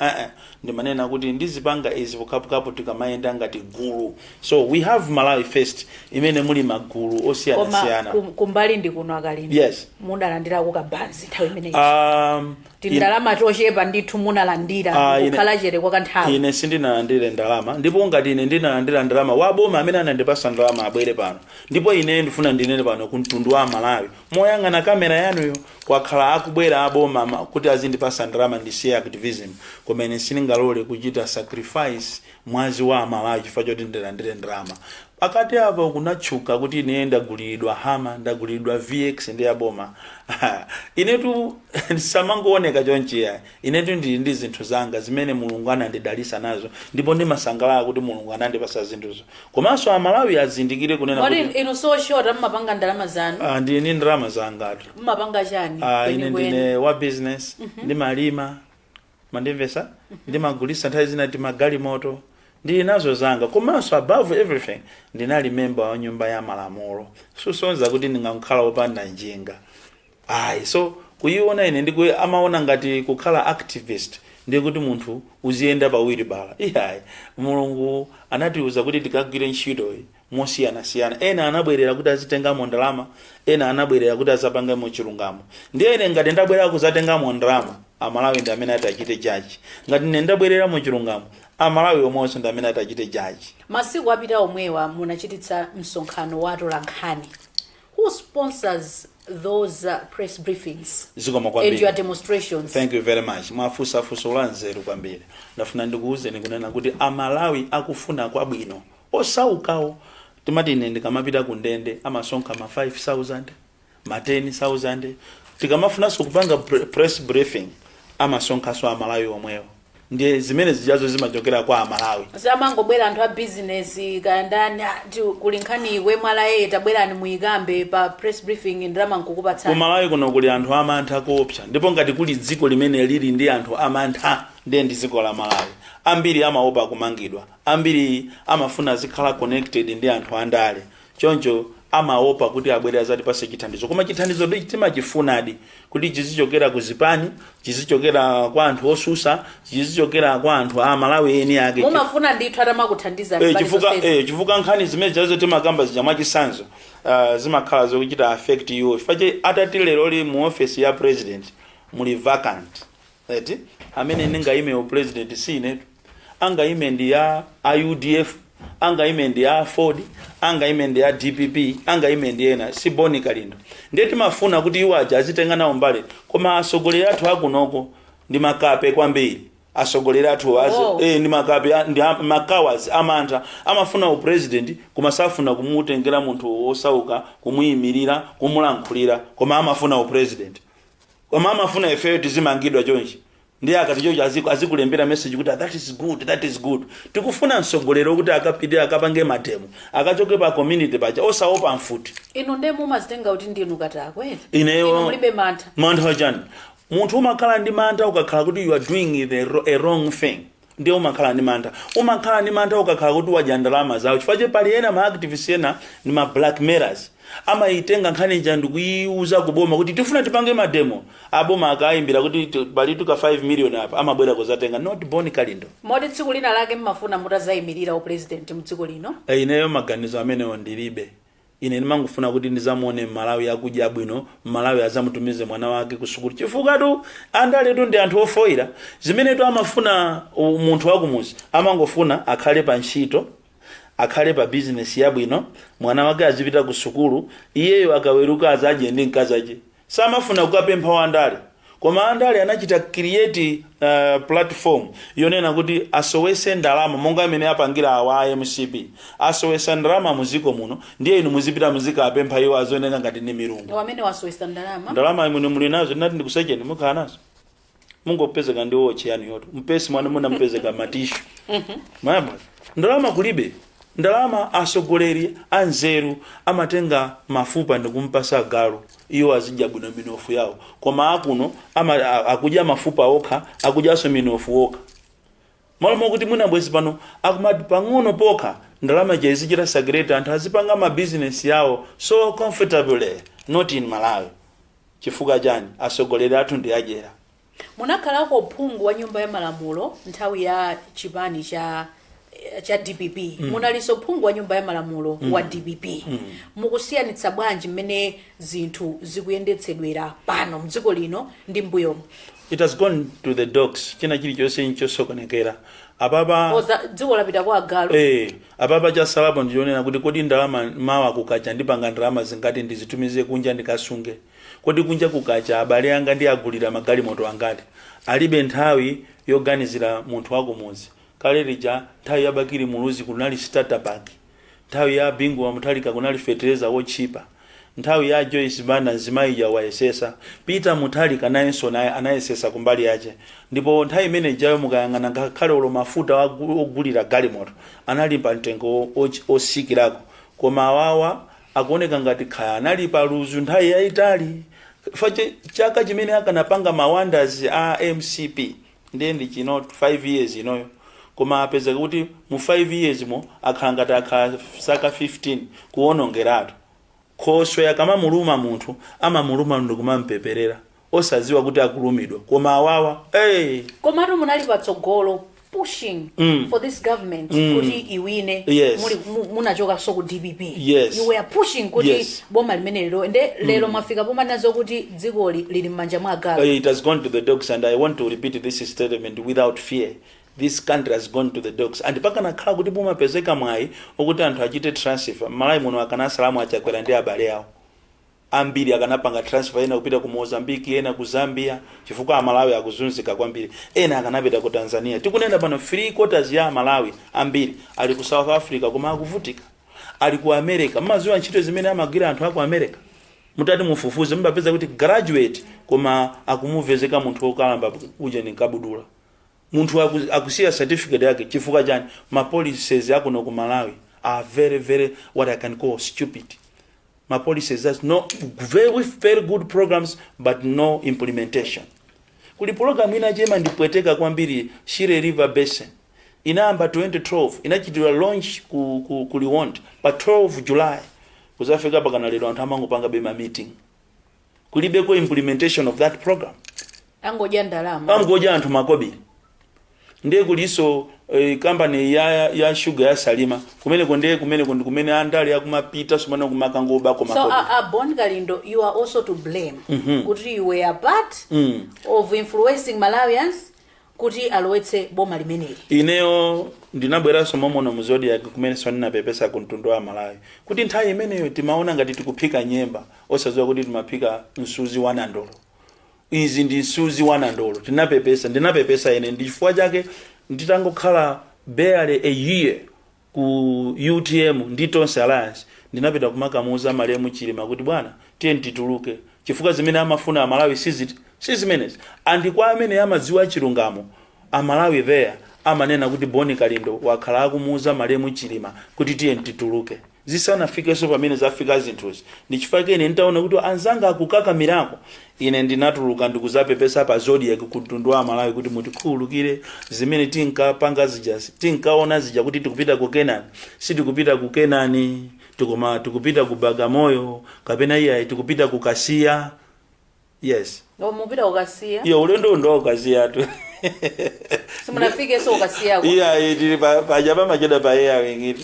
Speaker 2: Ndimanena kuti ndizipanga izi pokhapokhapo tikamayenda ngati gulu. So we have Malawi First imene muli magulu
Speaker 1: Koma
Speaker 2: osiyanasiyana.
Speaker 1: Kumbali ndi kuno, a Kalindo, mudalandirako kabanzi nthawi imeneyi? Tindalama tochepa ndithu munalandira, kukhala chete kwa kanthawi?
Speaker 2: Ine sindinalandire ndalama, ndipo ngati ine ndinalandira ndalama, waboma amene anandipasa ndalama abwere pano. Ndipo ine ndifuna ndinene pano ku mtundu wa Malawi, moyang'ana kamera yanuyo, kwakhala akubwera aboma kuti azindipasa ndalama ndisiye activism, koma ine sindingalole kuchita sacrifice mwazi wa Amalawi chifukwa choti ndilandire ndalama. Pakati apo kunatchuka kuti ine ndagulidwa Hummer, ndagulidwa VX ndi aboma. Inetu samangooneka chonchiya. Inetu ndili ndi zinthu zanga zimene Mulungu anandidalisa nazo, ndipo ndimasangalala kuti Mulungu anandipasa zinthuzo. Komanso Amalawi azindikire kunena
Speaker 1: Kodi
Speaker 2: kuti
Speaker 1: inu soshota mmapanga ndalama zanu?
Speaker 2: Ah, ndili ndi ndalama zangatu.
Speaker 1: Mmapanga chani
Speaker 2: Ine
Speaker 1: kwenikweni?
Speaker 2: ndine wa business, ndimalima, mandimvesa, ndimagulisa nthawi zina timagalimoto, ndili nazo zanga. Komanso above everything ndinali member wa nyumba ya malamulo, susonza kuti ndingakhala wopanda njinga, ayi. So kuiona ine ndiku amaona ngati kukhala activist. Ndiye kuti munthu uziyenda pawiri bala. Iyayi, Mulungu anatiuza kuti tikagwire ntchitoyi mosiyanasiyana. Ena anabwerera kuti azitengamo ndalama, ena anabwerera kuti azapangemo chilungamo. Ndiye ine ngati ndabwerera kuzatengamo ndalama, Amalawi ndi amene ati achite judge. Ngati ine ndabwerera mu chilungamo, Amalawi omwenso ndi amene ati achite judge.
Speaker 1: Masiku apita omwewa munachititsa msonkhano wa atolankhani. Who sponsors those press briefings
Speaker 2: Zikomo
Speaker 1: and
Speaker 2: kwambiri.
Speaker 1: your demonstrations?
Speaker 2: Thank you very much. Mwafunsa funso la nzeru kwambiri. Ndafuna ndikuwuzeni kunena kuti Amalawi akufuna kwabwino, osaukawo, timati ine ndikamapita ku ndende amasonkha ma 5000, ma 10,000. Tikamafunanso kupanga press briefing, amasonkhanso Amalawi omwewo. Ndiye zimene zijazo zimachokera kwa Amalawi.
Speaker 1: Samangobwera anthu a bizinesi kaya ndani, kuli nkhani iwe mwala tabwerani muyikambe pa press briefing, ndalama nkukupatsani?
Speaker 2: Kumalawi kuno kuli anthu amantha koopsa, ndipo ngati kuli dziko limene lili ndi anthu amantha, ndiye ndi dziko la Malawi. Ambiri amaopa kumangidwa, ambiri amafuna azikhala connected ndi anthu andale, choncho amaopa kuti abwere azatipase chithandizo. Koma chithandizo ndi timachifunadi kuti chizichokera ku zipani, chizichokera kwa anthu osusa, chizichokera kwa anthu a Malawi eni ake.
Speaker 1: Mumafuna ndithu atamakuthandiza mbali
Speaker 2: Chifukwa
Speaker 1: zonsezi.
Speaker 2: Chifukwa nkhani zimene zazo timakamba zija, mwachisanzo, zimakhala zokuchita affect you. Fache atati lero li mu office ya president muli vacant, eti amene ndingayime u president si inetu. Angayime ndi ya UDF, angayime ndi ya Ford, angayime ndi ya DPP, angayime ndi ena, si Boni Kalindo. Ndiye timafuna kuti iwo aja azitenga nawo mbali. Koma atsogoleri athu akunoko ndi makape kwambiri. Atsogoleri athu ndi makape, ndi makawas, amantha. Amafuna upresident koma safuna kumutengera munthu wosauka, kumuyimirira, kumulankhulira. Koma amafuna upresident, koma amafuna ifeyo tizimangidwa chonchi. Ndiye akati chocho azikulembera message kuti, "That is good, that is good." Tikufuna mtsogoleri wokuti akapite akapange mademo, akachoke pa community paja osaopa mfuti.
Speaker 1: Inu ndiye mumazitenga kuti ndinu katakwe?
Speaker 2: Ineyo?
Speaker 1: Inu mulibe mantha?
Speaker 2: Mantha chani? Munthu umakhala ndi mantha ukakhala kuti you are doing a wrong thing, ndiye umakhala ndi mantha. Umakhala ndi mantha ukakhala kuti wadya ndalama zawo, chifukwa che pali ena ma activists ena ndi ma blackmailers, amayitenga nkhani ija ndikuyiuza kuboma kuti tifuna tipange mademo. Aboma akayimbira kuti pali tuka 5 million apa, amabwera kuzatenga. Not Boni Kalindo.
Speaker 1: Moti tsiku lina lake mmafuna mutazayimirira upresident mdziko lino?
Speaker 2: Ineyo maganizo amenewo ndilibe. Ine ndimangofuna kuti ndizamuone Mmalawi akudya bwino, Mmalawi azamutumize mwana wake ku sukulu, chifukwa tu andaletu ndi anthu ofoira. Zimenetu amafuna munthu wakumuzi, amangofuna akhale pa ntchito, akhale pa bizinesi yabwino, mwana wake azipita ku sukulu, iyeyo akaweruka azadye ndi mkazi ache. Samafuna kukapempha wandale. Koma andale anachita create platform yonena kuti asowese ndalama, monga imene apangira awa a MCP, asowesa ndalama muziko muno. Ndiye inu muzipita muzikapempha iwo, azioneka ngati ndi milungu.
Speaker 1: Amene wasowesa ndalama?
Speaker 2: Ndalama imene muli nazo, ndinati ndikusecheni, mukhala nazo, mungopezeka ndi wotchi yanu yoto mpesi mwana munampezeka matishu mayamba. Ndalama kulibe ndalama. Asogoleri anzeru amatenga mafupa ndikumpasa galu, iwo azidya bwino minofu yawo. Koma akuno akudya mafupa okha, akudyanso minofu okha, malo mokuti mwina bwezi pano akumati pang'ono pokha ndalama ija izichita circulate, anthu azipanga mabizinesi yawo so comfortably. Not in Malawi. Chifukwa chani? Asogoleri athu ndi adyera.
Speaker 1: Munakhalako phungu wa nyumba ya malamulo nthawi ya chipani cha DPP. Munalinso phungu wa nyumba ya malamulo wa DPP. Mukusiyanitsa bwanji mmene zinthu zikuyendetsedwera pano mdziko lino ndi mbuyomu?
Speaker 2: It has gone to the dogs. China chilichonse nchosokonekera apapa.
Speaker 1: Oza dziko lapita kwa agalu.
Speaker 2: Apapa chasalapo ndionena kuti kodi ndalama mawa kukacha ndipanga ndalama zingati ndizitumize kunja ndikasunge? Kodi kunja kukacha abale anga ndi agulira magalimoto angati? Alibe nthawi yoganizira munthu wakumudzi. Kale lija nthawi ya Bakili Muluzi kunali starter pack, nthawi ya Bingu wa Mutharika kunali fertilizer wotchipa, nthawi ya Joyce Banda mzimayi wayesesa, Peter Mutharika nayenso naye anayesesa kumbali yache. Ndipo nthawi imene ijayo mukayang'ana, ngakhale olo mafuta ogulira galimoto anali pa mtengo osikirako. Koma awawa akuoneka ngati khaya anali pa luzu nthawi yayitali. Fache chaka chimene akanapanga ma wonders a MCP ndiye ndi chino 5 years inoyo, koma apezeka kuti mu 5 years mo akhala ngati akhala zaka 15 kuwonongeratu. Khoswe akamamuluma munthu, amamuluma ndikumampeperera. Osadziwa kuti akulumidwa, koma awawa, hey.
Speaker 1: Komatu munali patsogolo pushing for this government kuti iwine. Munachokanso ku DPP. You were pushing kuti boma limene lilo, nde lero mwafika pomanazo kuti dzikoli lili m'manja mwa agalu.
Speaker 2: It has gone to the dogs, and I want to repeat this statement without fear: this country has gone to the dogs. And pakanakhala kuti pumapezeka mwayi okuti anthu achite transfer m'Malawi muno, akanasalamu aChakwera ndi abale awo ambiri akanapanga transfer, ena kupita ku Mozambique, ena ku Zambia, chifukwa Amalawi akuzunzika kwambiri. Ena akanapita ku Tanzania. Tikunena pano, three quarters ya Amalawi ambiri ali ku South Africa, koma akuvutika. Ali ku America. Mmaziwa ntchito zimene amagwira anthu aku America? Mutati mufufuze, mumapeza kuti graduate, koma akumuvezeka munthu wokalamba uja ni kabudula. Munthu akusiya certificate yake. Chifukwa chani? Ma policies akuno ku Malawi are very, very, what I can call, stupid. Ma policies has no very, very good programs but no implementation. Kuli program ina chema ndipweteka kwambiri, Shire River Basin. Inayamba 2012, inachitidwa launch ku Liwonde pa 12 July. Kuzafika pakana lero, anthu amangopanga bema meeting, kulibeko implementation of that program.
Speaker 1: Angodya ndalama.
Speaker 2: Angodya anthu makobiri. Ndiye kuliso kampani ya sugar ya Salima kumeneko. Ndiye kumeneko ndi kumene andale akumapita sumana kumakangoba.
Speaker 1: So Bon Kalindo, you are also to blame kuti you were part of influencing Malawians kuti alowetse boma limeneli.
Speaker 2: Ineyo ndinabweranso momono mu Zodiac kumenenso ndinapepesa ku mtundu wa Malawi kuti nthawi imeneyo timaona ngati tikuphika nyemba, osadziwa kuti timaphika msuzi wa nandolo. Izi ndi msuzi wa nandolo. Tinapepesa, ndinapepesa ine. Ndi chifukwa chake nditangokhala barely a year ku UTM ndi Tonse Alliance, ndinapita kumakamuuza malemu Chilima kuti, "Bwana, tiye tituluke," chifukwa zimene amafuna Amalawi siziti sizimenezi. And kwa amene amadziwa chilungamo, Amalawi there amanena kuti Boni Kalindo wakhala akumuuza malemu Chilima kuti tiye tituluke zisanafikenso pamene zafika zinthuzi. Ndi chifukwa chake ine nditaona kuti anzanga akukakamirako, ine ndinatuluka ndikuzapepesa pa Zodiac ku mtundu wa Amalawi kuti mutikhululukire, zimene tinkapanga zija, tinkaona zija kuti tikupita ku Kenani, sitikupita ku Kenani, tikoma tikupita ku Bagamoyo, kapena iyayi, tikupita ku Kasiya. Yes.
Speaker 1: No, mupita kukasiya?
Speaker 2: Iyo, ulendo ndo Kasiyatu.
Speaker 1: Simunafikenso kukasiyako?
Speaker 2: Iyayi, tili paja pamachedwa pa airwing.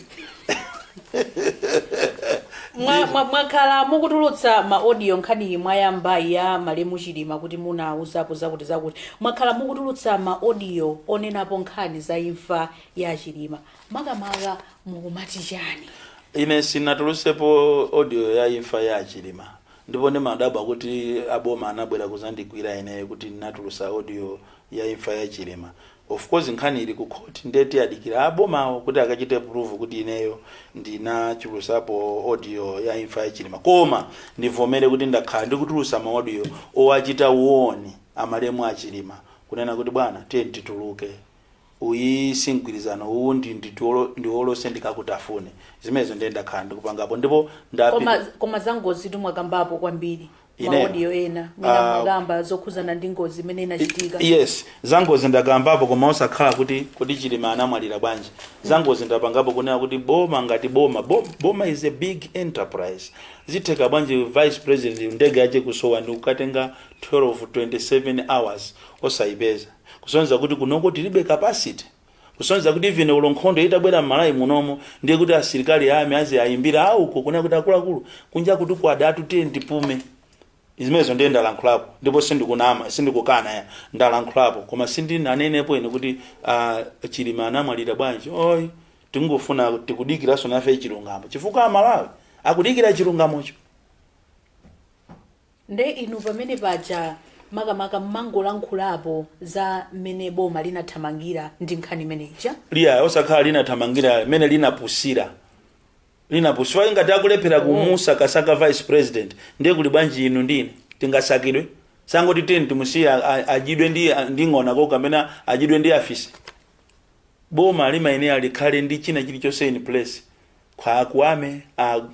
Speaker 1: Mwakhala mukutulutsa ma audio. Nkhani mwayamba ya malemu Chilima kuti munauzapo zakuti zakuti, mwakhala mukutulutsa ma audio onenapo nkhani za imfa ya Chilima. Makamaka mukumati chani?
Speaker 2: Ine sinatulusepo audio ya imfa ya Chilima, ndipo ndimadabwa kuti aboma anabwera kuzandigwira ineyo kuti ndinatulusa audio ya imfa ya Chilima. Of course, nkhani ili ku court, ndiye tiyadikira abomawo kuti akachite prove kuti ineyo ndinachulusapo audio ya imfa ya Chilima. Koma ndivomere kuti ndakhala ndikutulusa ma audio owachita warn amalemu a Chilima, kunena kuti, "Bwana, tiye tituluke, uyi si mgwirizano, uwu ndi ndiwolose ndikakutafune." Zimenezo ndiye ndakhala ndikupangapo, ndipo
Speaker 1: Koma za ngozi tumwakambapo kwambiri.
Speaker 2: Ineyo?
Speaker 1: Ma audio ena mwina mwakamba zokhuzana ndi ngozi imene inachitika.
Speaker 2: Yes, zangozi ndakambapo, koma osakhala kuti Chilima anamwalira bwanji. Zangozi ndapangapo kunena kuti boma ngati boma, boma is a big enterprise. Zitheka bwanji vice president ndege yache kusowa ndi kukatenga 12 27 hours osayipeza? Kusonyeza kuti kunoko tilibe capacity, kusonyeza kuti even ulo nkhondo itabwera m'Malawi munomo, ndiye kuti asilikali ame azi ayimbira auko kunena kuti, "Akuluakulu, kunja kuti kwadatu, tiye tipume." Zimenezo ndiye ndalankhulapo, ndipo sindikunama, sindikukana ya ndalankhulapo, koma sindinanenepo ine kuti Chilima anamwalira bwanji. Oyi, tingofuna tikudikiranso nafe chilungamo, chifukwa Amalawi akudikira chilungamocho.
Speaker 1: Nde inu pamene paja makamaka mmangolankhulapo za mmene boma linathamangira ndi nkhani imeneja?
Speaker 2: Liya, osakhala linathamangira, limene linapusira, linapusira. Ngati akulephera kumusa kasaka vice president, ndiye kuli bwanji inu ndine tingasakidwe? Sangoti teni timusiye adyidwe ndi ng'ona ko kapena adyidwe ndi afisi. Boma limayenera likhale ndi china chilichonse in place. Kwa kuame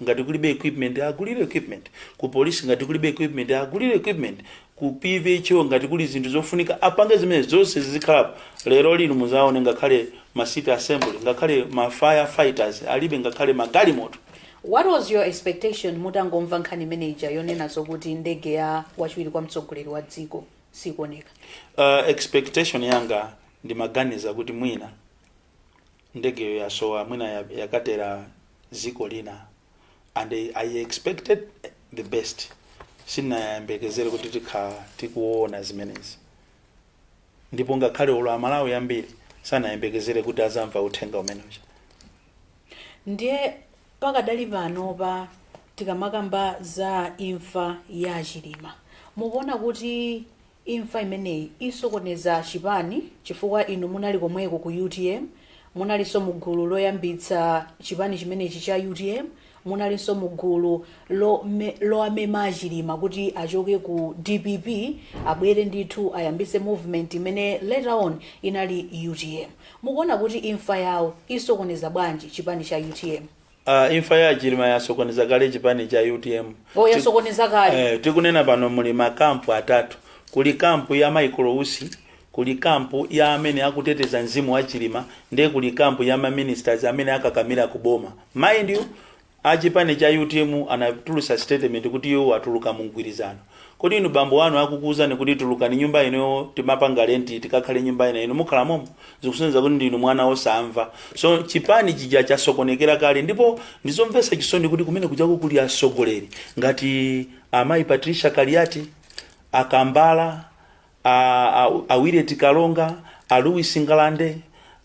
Speaker 2: ngati kulibe equipment, agulire equipment. Ku polisi ngati kulibe equipment, agulire equipment. Ku PVHO ngati kuli zinthu zofunika, apange zimene zonse zizikhalapo. Lero lino muzaone ngakhale ma city assembly, ngakhale ma firefighters alibe ngakhale magalimoto.
Speaker 1: What was your expectation mutangomva nkhani imeneja yonena zokuti ndege ya wachiwiri kwa mtsogoleri wa dziko sikuoneka?
Speaker 2: Expectation yanga, ndimaganiza kuti mwina ndegeyo yasowa, mwina yakatera ziko lina, and I expected the best. Sinayembekezere kuti tikhala tikuona zimenezi, ndipo ngakhale olo Amalawi ambiri sanayembekezere kuti azamva uthenga umenewu.
Speaker 1: Ndiye pakadali panopa, tikamakamba za imfa ya Chilima, mukuona kuti imfa imeneyi isokoneza chipani? Chifukwa inu munali komweko ku UTM, munalinso mu gulu loyambitsa chipani chimenechi cha UTM, munalinso mu gulu loamema Achilima kuti achoke ku DPP, abwere ndithu ayambise movement imene later on inali UTM. Mukuona kuti imfa yawo isokoneza bwanji chipani cha UTM?
Speaker 2: Imfa ya Chilima yasokoneza kale chipani cha UTM.
Speaker 1: O, yasokoneza kale?
Speaker 2: Eh, tikunena pano muli makampu atatu. Kuli kampu ya Michael Usi, kuli kampu ya amene akuteteza mzimu wa Chilima, ndiye kuli kampu ya maministers amene akakamira kuboma. Mind you, achipani cha UTM anatulusa statement kuti iwo atuluka mu mgwirizano. Kodi inu, bambo wanu akukuwuzani kuti tulukani nyumba ino, timapanga rent, tikakhale nyumba ina, inu mukhala momo? Zikusonyeza kuti ndinu mwana osamva. So chipani chija chasokonekera kale, ndipo ndizomvetsa chisoni kuti kumene kujako kuli atsogoleri ngati amayi Patricia Kaliati, Akambala, a Willet Kalonga, a Louis Ngalande,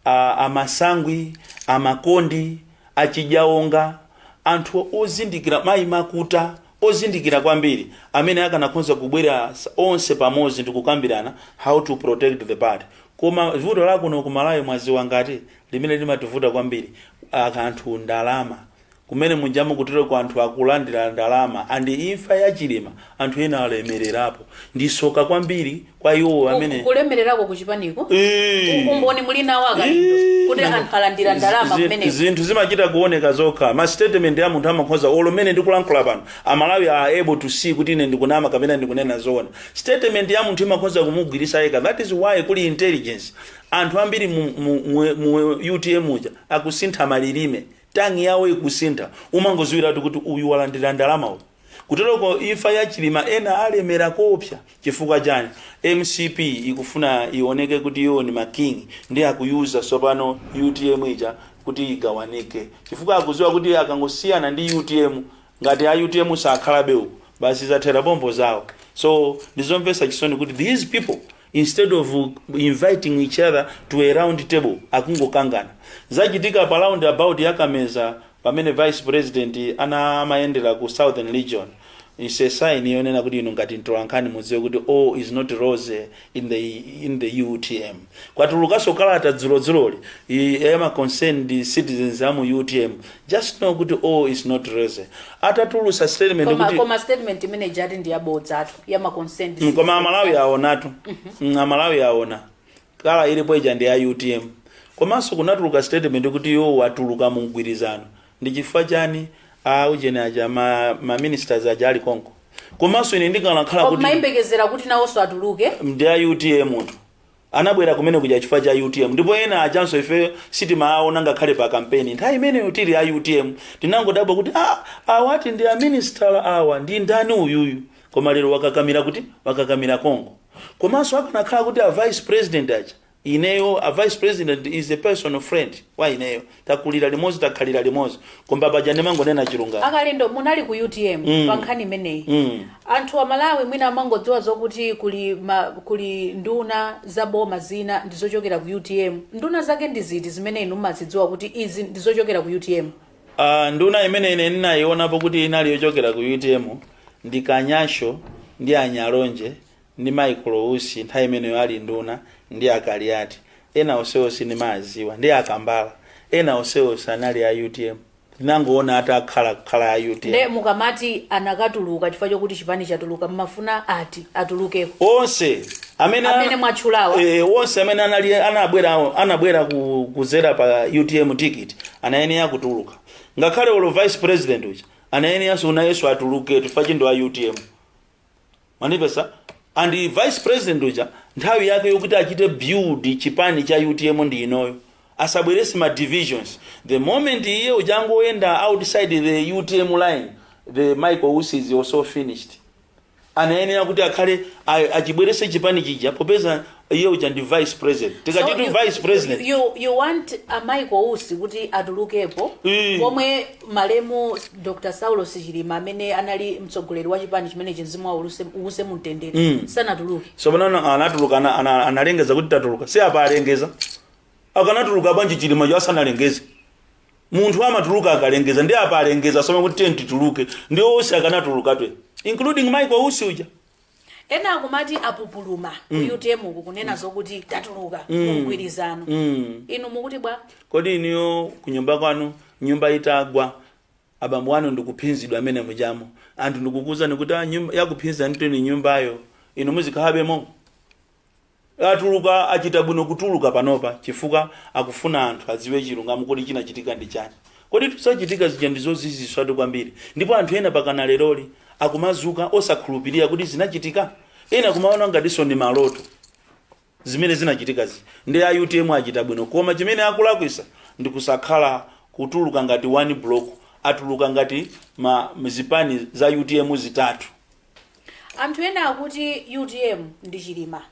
Speaker 2: a Masangwi, Amakondi, Achijaonga, anthu ozindikira, mayi Makuta, ozindikira kwambiri, amene akanakhoza kubwera onse pamodzi ndi kukambirana how to protect the party. Koma vuto lakuno kumalawi, mwaziwa ngati limene limativuta kwambiri, anthu ndalama. Kumene munjamu kutero ku anthu akulandira ndalama, and imfa ya Chilima anthu ena alemererapo. Ndisoka kwambiri kwa iwo amene
Speaker 1: Kulemererako kuchipaniko? Umboni muli nawo, Akalindo, kuti anthu alandira ndalama kumeneko?
Speaker 2: Zinthu zimachita kuoneka zokha. Ma statement ya munthu amakhoza, olo mene ndikulankhula pano, Amalawi are able to see kuti ine ndikunama kapena ndikunena zoona. Statement ya munthu imakhoza kumugwirisa yekha. That is why kuli intelligence. Anthu ambiri mu UTM uja akusintha malilime, tongue yawo ikusintha, umangoziwiratu kuti uyu walandira ndalama uyu. Kuteroko imfa ya Chilima ena alemera kopsa. Chifukwa chani? MCP ikufuna ioneke kuti iwo ni ma king, ndi akuyuza sopano UTM ija kuti igawanike, chifukwa akuziwa kuti akangosiyana ndi UTM, ngati a UTM sakhalabe uku, basi zathera bombo zawo. So ndizomvetsa chisoni kuti these people, instead of inviting each other to a round table, akungokangana. Zachitika pa round about yakameza pamene vice president ana amayendera ku Southern Region is a sign yonena kuti inu ngati mtolankhani mudziwe kuti all is not rosy in the UTM. Kwatulukanso kalata dzulodzuloli yama concerned citizens amu UTM. Just know kuti all is not rosy. Atatulusa statement
Speaker 1: Koma,
Speaker 2: kuti
Speaker 1: koma statement imene jati ndi yabodzatu, yama concerned
Speaker 2: Koma Amalawi aonatu. Amalawi aona kala ilipo ija ndi ya UTM. Komanso kunatuluka statement kuti iwo watuluka mu mgwirizano. Ndi chifukwa chani aujeni aja ma ministers aja ali konko? Komanso ine ndikanakhala kuti
Speaker 1: Mayembekezera kuti nawonso atuluke?
Speaker 2: Ndi a UTM tu, anabwera kumene kuja chifukwa cha UTM. Ndipo ena achanso ife sitimaona ngakhale pa kampeni nthawi imeneyo tili a UTM. Tinangodabwa kuti, ah, awati ndi aministala, awa ndi ndani uyuyu? Koma lero wakakamira kuti wakakamira kongo. Komanso akanakhala kuti a vice president aja, ineyo a vice president is a personal friend wa ineyo, takulira limodzi, takhalira limodzi, koma paja ndimangonena chilungamo.
Speaker 1: Akalindo, munali ku UTM pa nkhani imeneyi. Anthu Amalawi mwina amangodziwa zokuti kuli nduna za boma zina ndizochokera ku UTM. Nduna zake ndi ziti zimene inu mumazidziwa kuti izi ndizochokera ku UTM?
Speaker 2: Nduna imene ine ndinayionapo kuti inali yochokera ku UTM ndi Kanyasho ndi Anyalonje ndi Michael Usi nthawi imeneyo ali nduna, ndi Akaliati. Ena onsewo sindimaziwa, ndi Akambala. Ena onsewo sanali a UTM, tinangoona atakhala kukhala a UTM.
Speaker 1: Nde mukamati anakatuluka chifukwa chokuti chipani chatuluka, mmafuna ati atulukeko?
Speaker 2: Onse amene
Speaker 1: Amene mwatchulawa?
Speaker 2: Eh, onse amene anali anabwera kuzera pa UTM ticket anayenera kutuluka. Ngakhale olo vice president uja anayeneranso nayenso atuluke chifukwa chindo a UTM, manipesa. And vice president uja nthawi yake yokuti achite build chipani cha UTM ndi inoyo. Asabwerese ma divisions. The moment iye ujangoyenda outside the UTM line, the Michael Usi is also finished. Anayenera kuti akhale achibwerese chipani chija, popeza iye uja ndi vice president. Tikati
Speaker 1: So
Speaker 2: vice president,
Speaker 1: you want a Michael Usi kuti atulukepo pomwe malemu Dr Saulos Chilima, amene anali mtsogoleri wa chipani chimenechi, mzimu wawo uwuse mumtendere, sanatuluke?
Speaker 2: So pano anatuluka, analengeza kuti tatuluka. Si apa alengeza. Akanatuluka bwanji Chilima cho asanalengeze? Munthu amatuluka akalengeza. Ndi apa alengeza, soma kuti tiye tituluke. Ndi Usi akanatuluka twe, including Michael Usi uja.
Speaker 1: Ena akumati apupuluma ku UTM uku, kunena zokuti tatuluka mgwirizano. Inu mukuti bwa?
Speaker 2: Kodi iniyo kunyumba kwanu, nyumba itagwa, abambo anu ndikuphinzidwa amene mujamo, anthu ndikukuuzani kuti, "Ah, nyumba yakuphinza ntoni nyumbayo," inu muzikhalabemo? Atuluka, achita bwino kutuluka panopa, chifukwa akufuna anthu adziwe chilungamo kuti chinachitika ndi chani. Kodi tusachitika zija ndi zoziziswatu kwambiri, ndipo anthu ena pakana leroli akumazuka osakhulupirira kuti zinachitika. Ena kumaona ngatinso ndi maloto zimene zinachitikazi. Ndi a UTM achita bwino, koma chimene akulakwisa ndi kusakhala kutuluka ngati one block. Atuluka ngati ma zipani za UTM zitatu.
Speaker 1: Anthu ena akuti UTM ndi Chilima,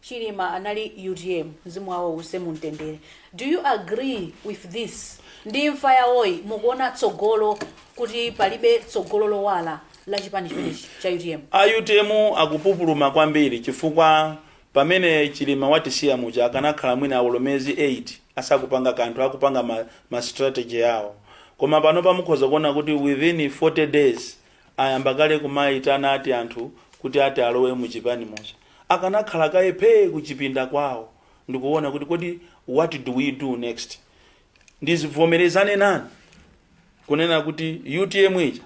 Speaker 1: Chilima anali UTM, mzimu wawo use mumtendere. Do you agree with this? Ndi imfa yawoyi, mukuona tsogolo kuti palibe tsogolo lowala la chipani chimenechi cha UTM?
Speaker 2: A UTM akupupuluma kwambiri, chifukwa pamene Chilima watisiya muja, akanakhala mwina awolo miyezi 8 asakupanga kanthu, akupanga ma strategy yawo. Koma pano pamukhoza kuona kuti within 40 days ayamba kale kumayitana ati anthu kuti ati alowe muchipani muja. Akanakhala kaye phee kuchipinda kwawo ndikuona kuti kodi what do we do next? Ndizivomerezane nani kunena kuti UTM ija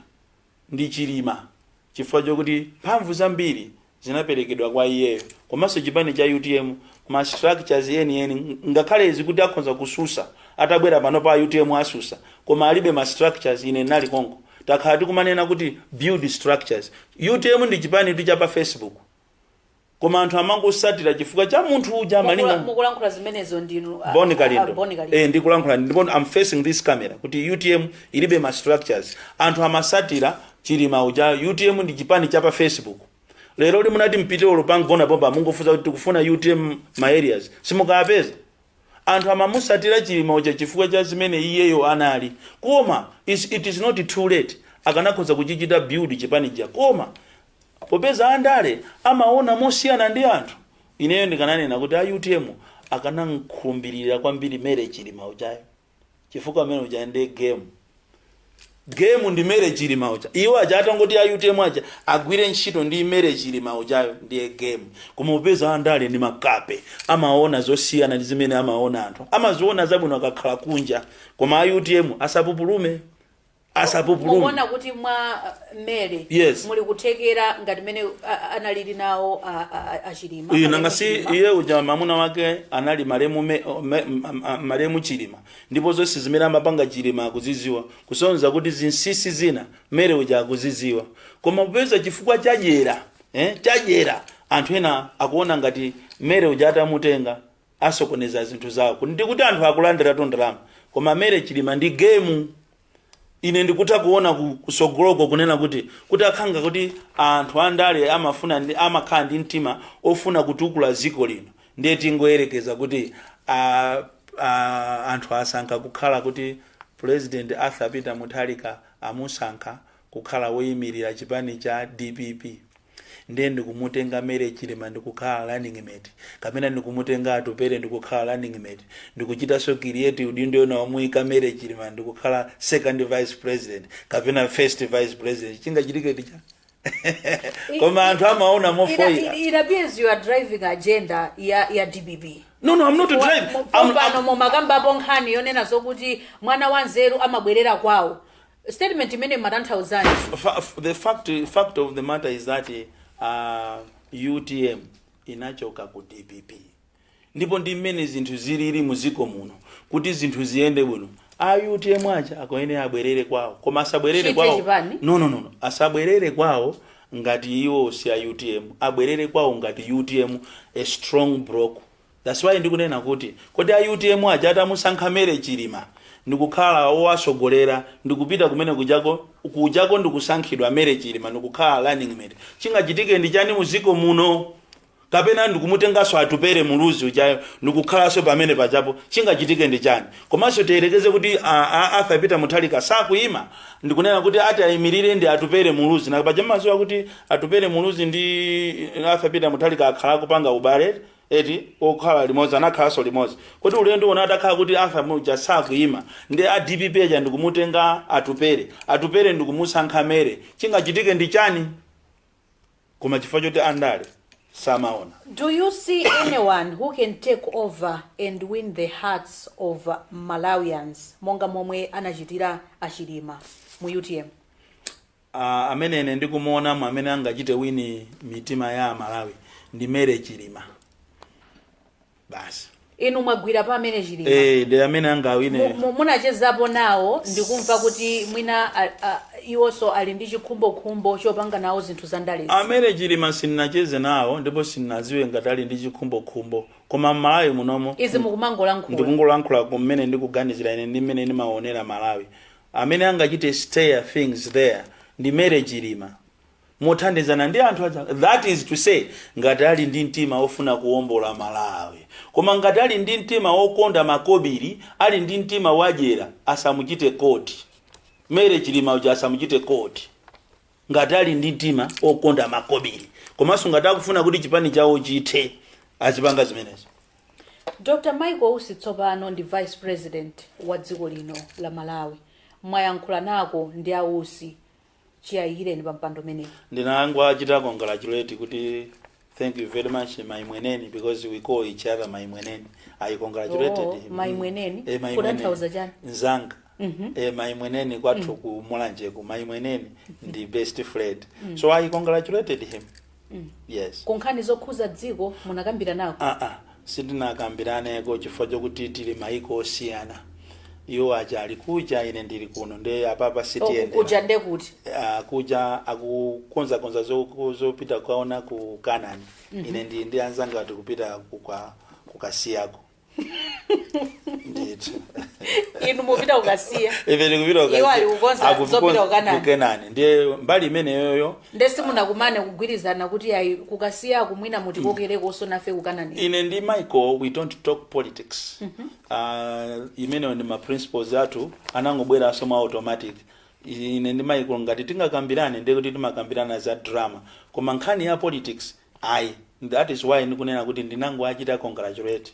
Speaker 2: ndi Chilima, chifukwa chokuti mphamvu zambiri zinaperekedwa kwa iyeyo, komanso chipani cha UTM, ma structures enieni, ngakhale izi kuti akhoza kususa, atabwera pano pa UTM asusa, koma alibe ma structures. Ine nali konko, takhala tikumanena kuti build structures. UTM ndi chipani tu cha pa Facebook, koma anthu amangosatira chifukwa cha munthu uja malinga
Speaker 1: Mukulankhula zimenezo ndinu
Speaker 2: Boni Kalindo.
Speaker 1: Boni Kalindo.
Speaker 2: Eh, ndikulankhula ndipo I'm facing this camera kuti UTM ilibe ma structures. Anthu amasatira Chilima uja. UTM ndi chipani cha pa Facebook. Lero limunati mpite olo pangona pomba, mungofunsa kuti tikufuna UTM ma areas, simukapeza. Anthu amamusatira Chilima uja chifukwa cha zimene iyeyo anali. Koma it is not too late, akanakhoza kuchichita build chipani cha. Koma popeza andale amaona mosiyana ndi anthu, ineyo ndikananena kuti a UTM akanankhulumbirira kwambiri Mary Chilima ujayo, chifukwa amene uja ndi game. Game ndi Mary Chilima uja. Iwo aja atangoti a UTM aja agwire ntchito ndi Mary Chilima ujayo, ndiye game. Koma popeza andale ndi makape, amaona zosiyana ndi zimene amaona anthu, amaziona zabwino akakhala kunja. Koma a UTM asapupulume, asapupulume.
Speaker 1: Mukuona kuti mwa Mary muli kuthekera ngati mene analili nawo a Chilima?
Speaker 2: Iye
Speaker 1: malemu
Speaker 2: nanga si
Speaker 1: Chilima.
Speaker 2: Iye uja mamuna wake anali malemu malemu Chilima, ndipo zonse zimene amapanga Chilima akuziziwa, kusonyeza kuti zinsinsi zina Mary uja akuziziwa. Koma popeza chifukwa chadyera, chadyera, anthu ena akuona ngati Mary uja atamutenga asokoneza zinthu zawo. Ndikuti anthu akulandiratu ndalama, koma Mary Chilima ndi game. Ine ndikutha kuona kusogoloko kunena kuti akhanga kuti anthu andale amafuna amakhala ndi mtima ofuna kutukula dziko lino. Ndiye tingoyerekeza kuti anthu asankha kukhala kuti President Arthur Peter Mutharika amusankha kukhala woyimirira chipani cha DPP, ndiye ndikumutenga Mary Chilima ndikukhala running mate, kapena ndikumutenga Atupele ndikukhala running mate, ndikuchitanso create udindo ena wamuyika Mary Chilima ndikukhala second vice president kapena first vice president, chingachitike ticha? Koma anthu amaona mofoira.
Speaker 1: It appears you are driving agenda ya DPP.
Speaker 2: No, I'm not driving.
Speaker 1: Pano mumakambapo nkhani yonena zokuti mwana wa nzeru amabwerera kwawo. Statement imene matanthauzani?
Speaker 2: The fact of the matter is that UTM inachoka ku DPP, ndipo ndi mmene zinthu zilili muziko muno, kuti zinthu ziyende bwino, a UTM aja akuyenera abwerere kwawo, koma asabwerere
Speaker 1: Chite
Speaker 2: kwawo
Speaker 1: chipani?
Speaker 2: No, asabwerere kwawo ngati iwo si a UTM. Abwerere kwawo ngati UTM, a strong block. That's why ndikunena kuti kodi a UTM aja atamusankha Mary Chilima ndikukhala owasogolera, ndikupita kumene kujako ndikusankhidwa Mary Chilima ndikukhala running mate, chingachitike ndi chani muziko muno? Kapena ndikumutenganso Atupere Muluzi ujayo ndikukhalanso pamene pajapo, chingachitike ndi chani? Komanso tiyerekeze kuti Arthur Peter Mutharika sakuyima, ndikunena kuti ati ayimirire ndi Atupere Muluzi, na paja maziwa kuti Atupere Muluzi ndi Arthur Peter Mutharika akhala kupanga ubale eti, okhala limodzi, anakhalanso limodzi. Kuti ulendo uno atakhala kuti Arthur muja sakuyima ndi a DPP aja ndikumutenga Atupere, Atupere ndikumusankha Mary, chingachitike ndi chani? Koma chifukwa choti andale samaona.
Speaker 1: Do you see anyone who can take over and win the hearts of Malawians monga momwe anachitira Achilima mu UTM?
Speaker 2: Amene ine ndikumuona amene angachite win mitima ya Amalawi ndi Mary Chilima basi.
Speaker 1: Inu mwagwira pa amene Chilima?
Speaker 2: Eh, ndi amene angawine.
Speaker 1: Munachezapo nawo ndikumva kuti mwina iwonso ali ndi chikhumbokhumbo chopanga nawo zinthu za ndalezi?
Speaker 2: Amene Chilima sindinacheze nawo ndipo sindinadziwe ngati ali ndi chikhumbokhumbo, koma m'Malawi munomo
Speaker 1: Izi mukumangolankhula.
Speaker 2: Ndikungolankhula kumene ndikuganizira ine ndi mmene ndimaonera Malawi. Amene angachite steer things there ndi Mary Chilima mothandizana ndi anthu aja. That is to say, ngati ali ndi mtima ofuna kuwombola Malawi. Koma ngati ali ndi mtima wokonda makobiri, ali ndi mtima wadyera, asamuchite quote Mary Chilima uja, asamuchite quote ngati ali ndi mtima okonda makobiri. Komanso ngati akufuna kuti chipani chawo chithe, azipanga zimenezo.
Speaker 1: Dr Michael Usi tsopano ndi Vice President wa dziko lino la Malawi. Mwayankhula nako ndi Ausi chiyayikireni pa mpando umenewu?
Speaker 2: Ndinangoachita congratulate kuti thank you very much, my mweneni, because we call each other my mweneni. I congratulated
Speaker 1: Oh,
Speaker 2: him.
Speaker 1: my mweneni?
Speaker 2: Eh, my
Speaker 1: Kutanthauza
Speaker 2: mweneni.
Speaker 1: chani?
Speaker 2: Nzanga. Eh, my mweneni kwathu ku Mulanjeku, my mweneni ndi best friend. So I congratulated him, yes.
Speaker 1: Ku nkhani zokhuza dziko munakambira nako?
Speaker 2: Ah ah, sitinakambiraneko chifukwa chokuti tili maiko osiyana. Iwo aja ali kuja, ine ndili kuno, nde apapa sitiyendera.
Speaker 1: Kuja nde kuti?
Speaker 2: Kuja akukonzakonza zopita kukaona ku Canaan. Ine ndi anzanga tikupita kukasiyako ndithu.
Speaker 1: Inu mupita kukasiya?
Speaker 2: Ife tikupita.
Speaker 1: Iwo ali kukonza zopita ku Canaan.
Speaker 2: Ku Canaan, ndiye mbali imeneyoyo.
Speaker 1: Nde simunakumane kugwirizana kuti ayi, kukasiya kumwina mutikokerekonso nafe ku Canaan?
Speaker 2: Ine ndi Michael, we don't talk politics. Imeneyo ndi ma principles athu, anangobweranso mwa automatic. Ine ndi Michael ngati tingakambirane, ndiye kuti timakambirana za drama, koma nkhani ya politics ayi. That is why ndikunena kuti ndinangoachita congratulate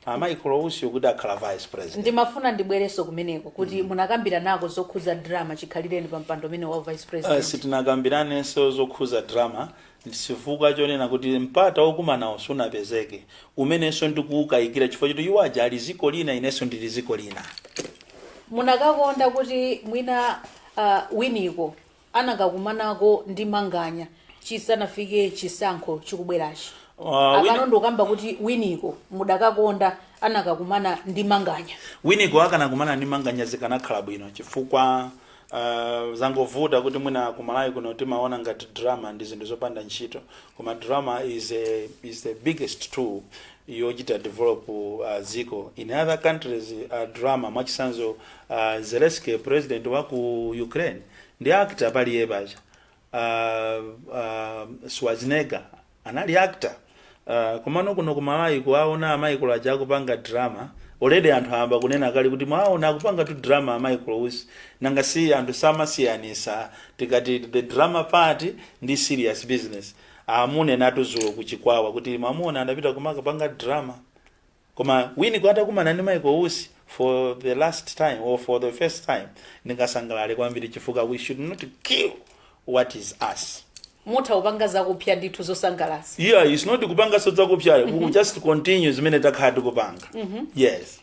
Speaker 2: a Michael Usi kuti akhala Vice President.
Speaker 1: Ndimafuna ndibwerenso kumeneko kuti munakambira nako zokhuza drama chikhalireni pa mpando umene wa Vice President?
Speaker 2: Sitinakambiranenso zokhuza drama chifukwa chonena kuti mpata wokumanawo sunapezeke, umenenso ndikuwukayikira chifukwa choti iwo aja ali ziko lina, inenso ndili ziko lina.
Speaker 1: Munakakonda kuti mwina Winiko anakakumanako ndi Manganya chisanafike chisankho chikubwerachi? Apano ndikukamba kuti Winiko mudakakonda anakakumana ndi Manganya?
Speaker 2: Winiko akanakumana ndi Manganya zikanakhala bwino, chifukwa zangovuta kuti mwina kumalawi kuno timaona ngati drama ndi zinthu zopanda ntchito, koma drama is the biggest tool yochita develop dziko. In other countries, drama, mwachitsanzo Zelensky, president wa ku Ukraine, ndi actor paliye paja. Schwarzenegger anali actor. Komano kuno kumalawi kuwaona a Michael aja akupanga drama, already anthu ayamba kunena kale kuti mwaona akupanga tu drama a Michael Usi. Nanga si anthu samasiyanisa tikati the drama part ndi serious business? Amunenatu zulo kuchikwawa kuti mwamuona adapita kumakapanga drama. Koma Winiko atakumana ndi Michael Usi for the last time or for the first time, ndingasangalale kwambiri chifukwa we should not kill what is us.
Speaker 1: Mutha kupanga zakupya ndithu zosangalatsa.
Speaker 2: Yeah, it's not kupanga zakupyayo. We will just continue zimene takhala tikupanga, yes.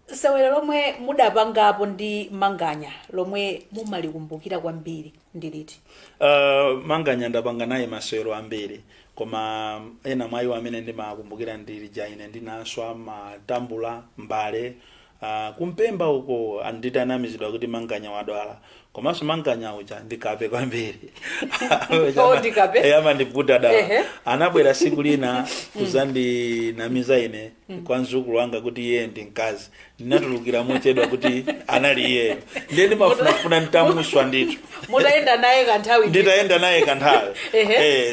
Speaker 1: Sewero lomwe mudapangapo ndi Manganya lomwe mumalikumbukira kwambiri ndi liti?
Speaker 2: Manganya ndapanga naye masewero ambiri, koma ena mwa iwo amene ndimakumbukira ndi lija ine ndinaswa matambula, mbale. Kumpemba uko anditanamizidwa kuti Manganya wadwala, komanso Manganya uja ndikape kwambiri.
Speaker 1: Oh, ndikape.
Speaker 2: Eh, amandiputa dala. Anabwera siku lina kuzandinamiza ine kwa mzukulu wanga kuti iye ndi mkazi. Ndinatulukira mochedwa kuti anali iyeyo, ndiye ndimafunafuna ntamuswa ndithu.
Speaker 1: Mutayenda naye kanthawi.
Speaker 2: Nditayenda naye kanthawi.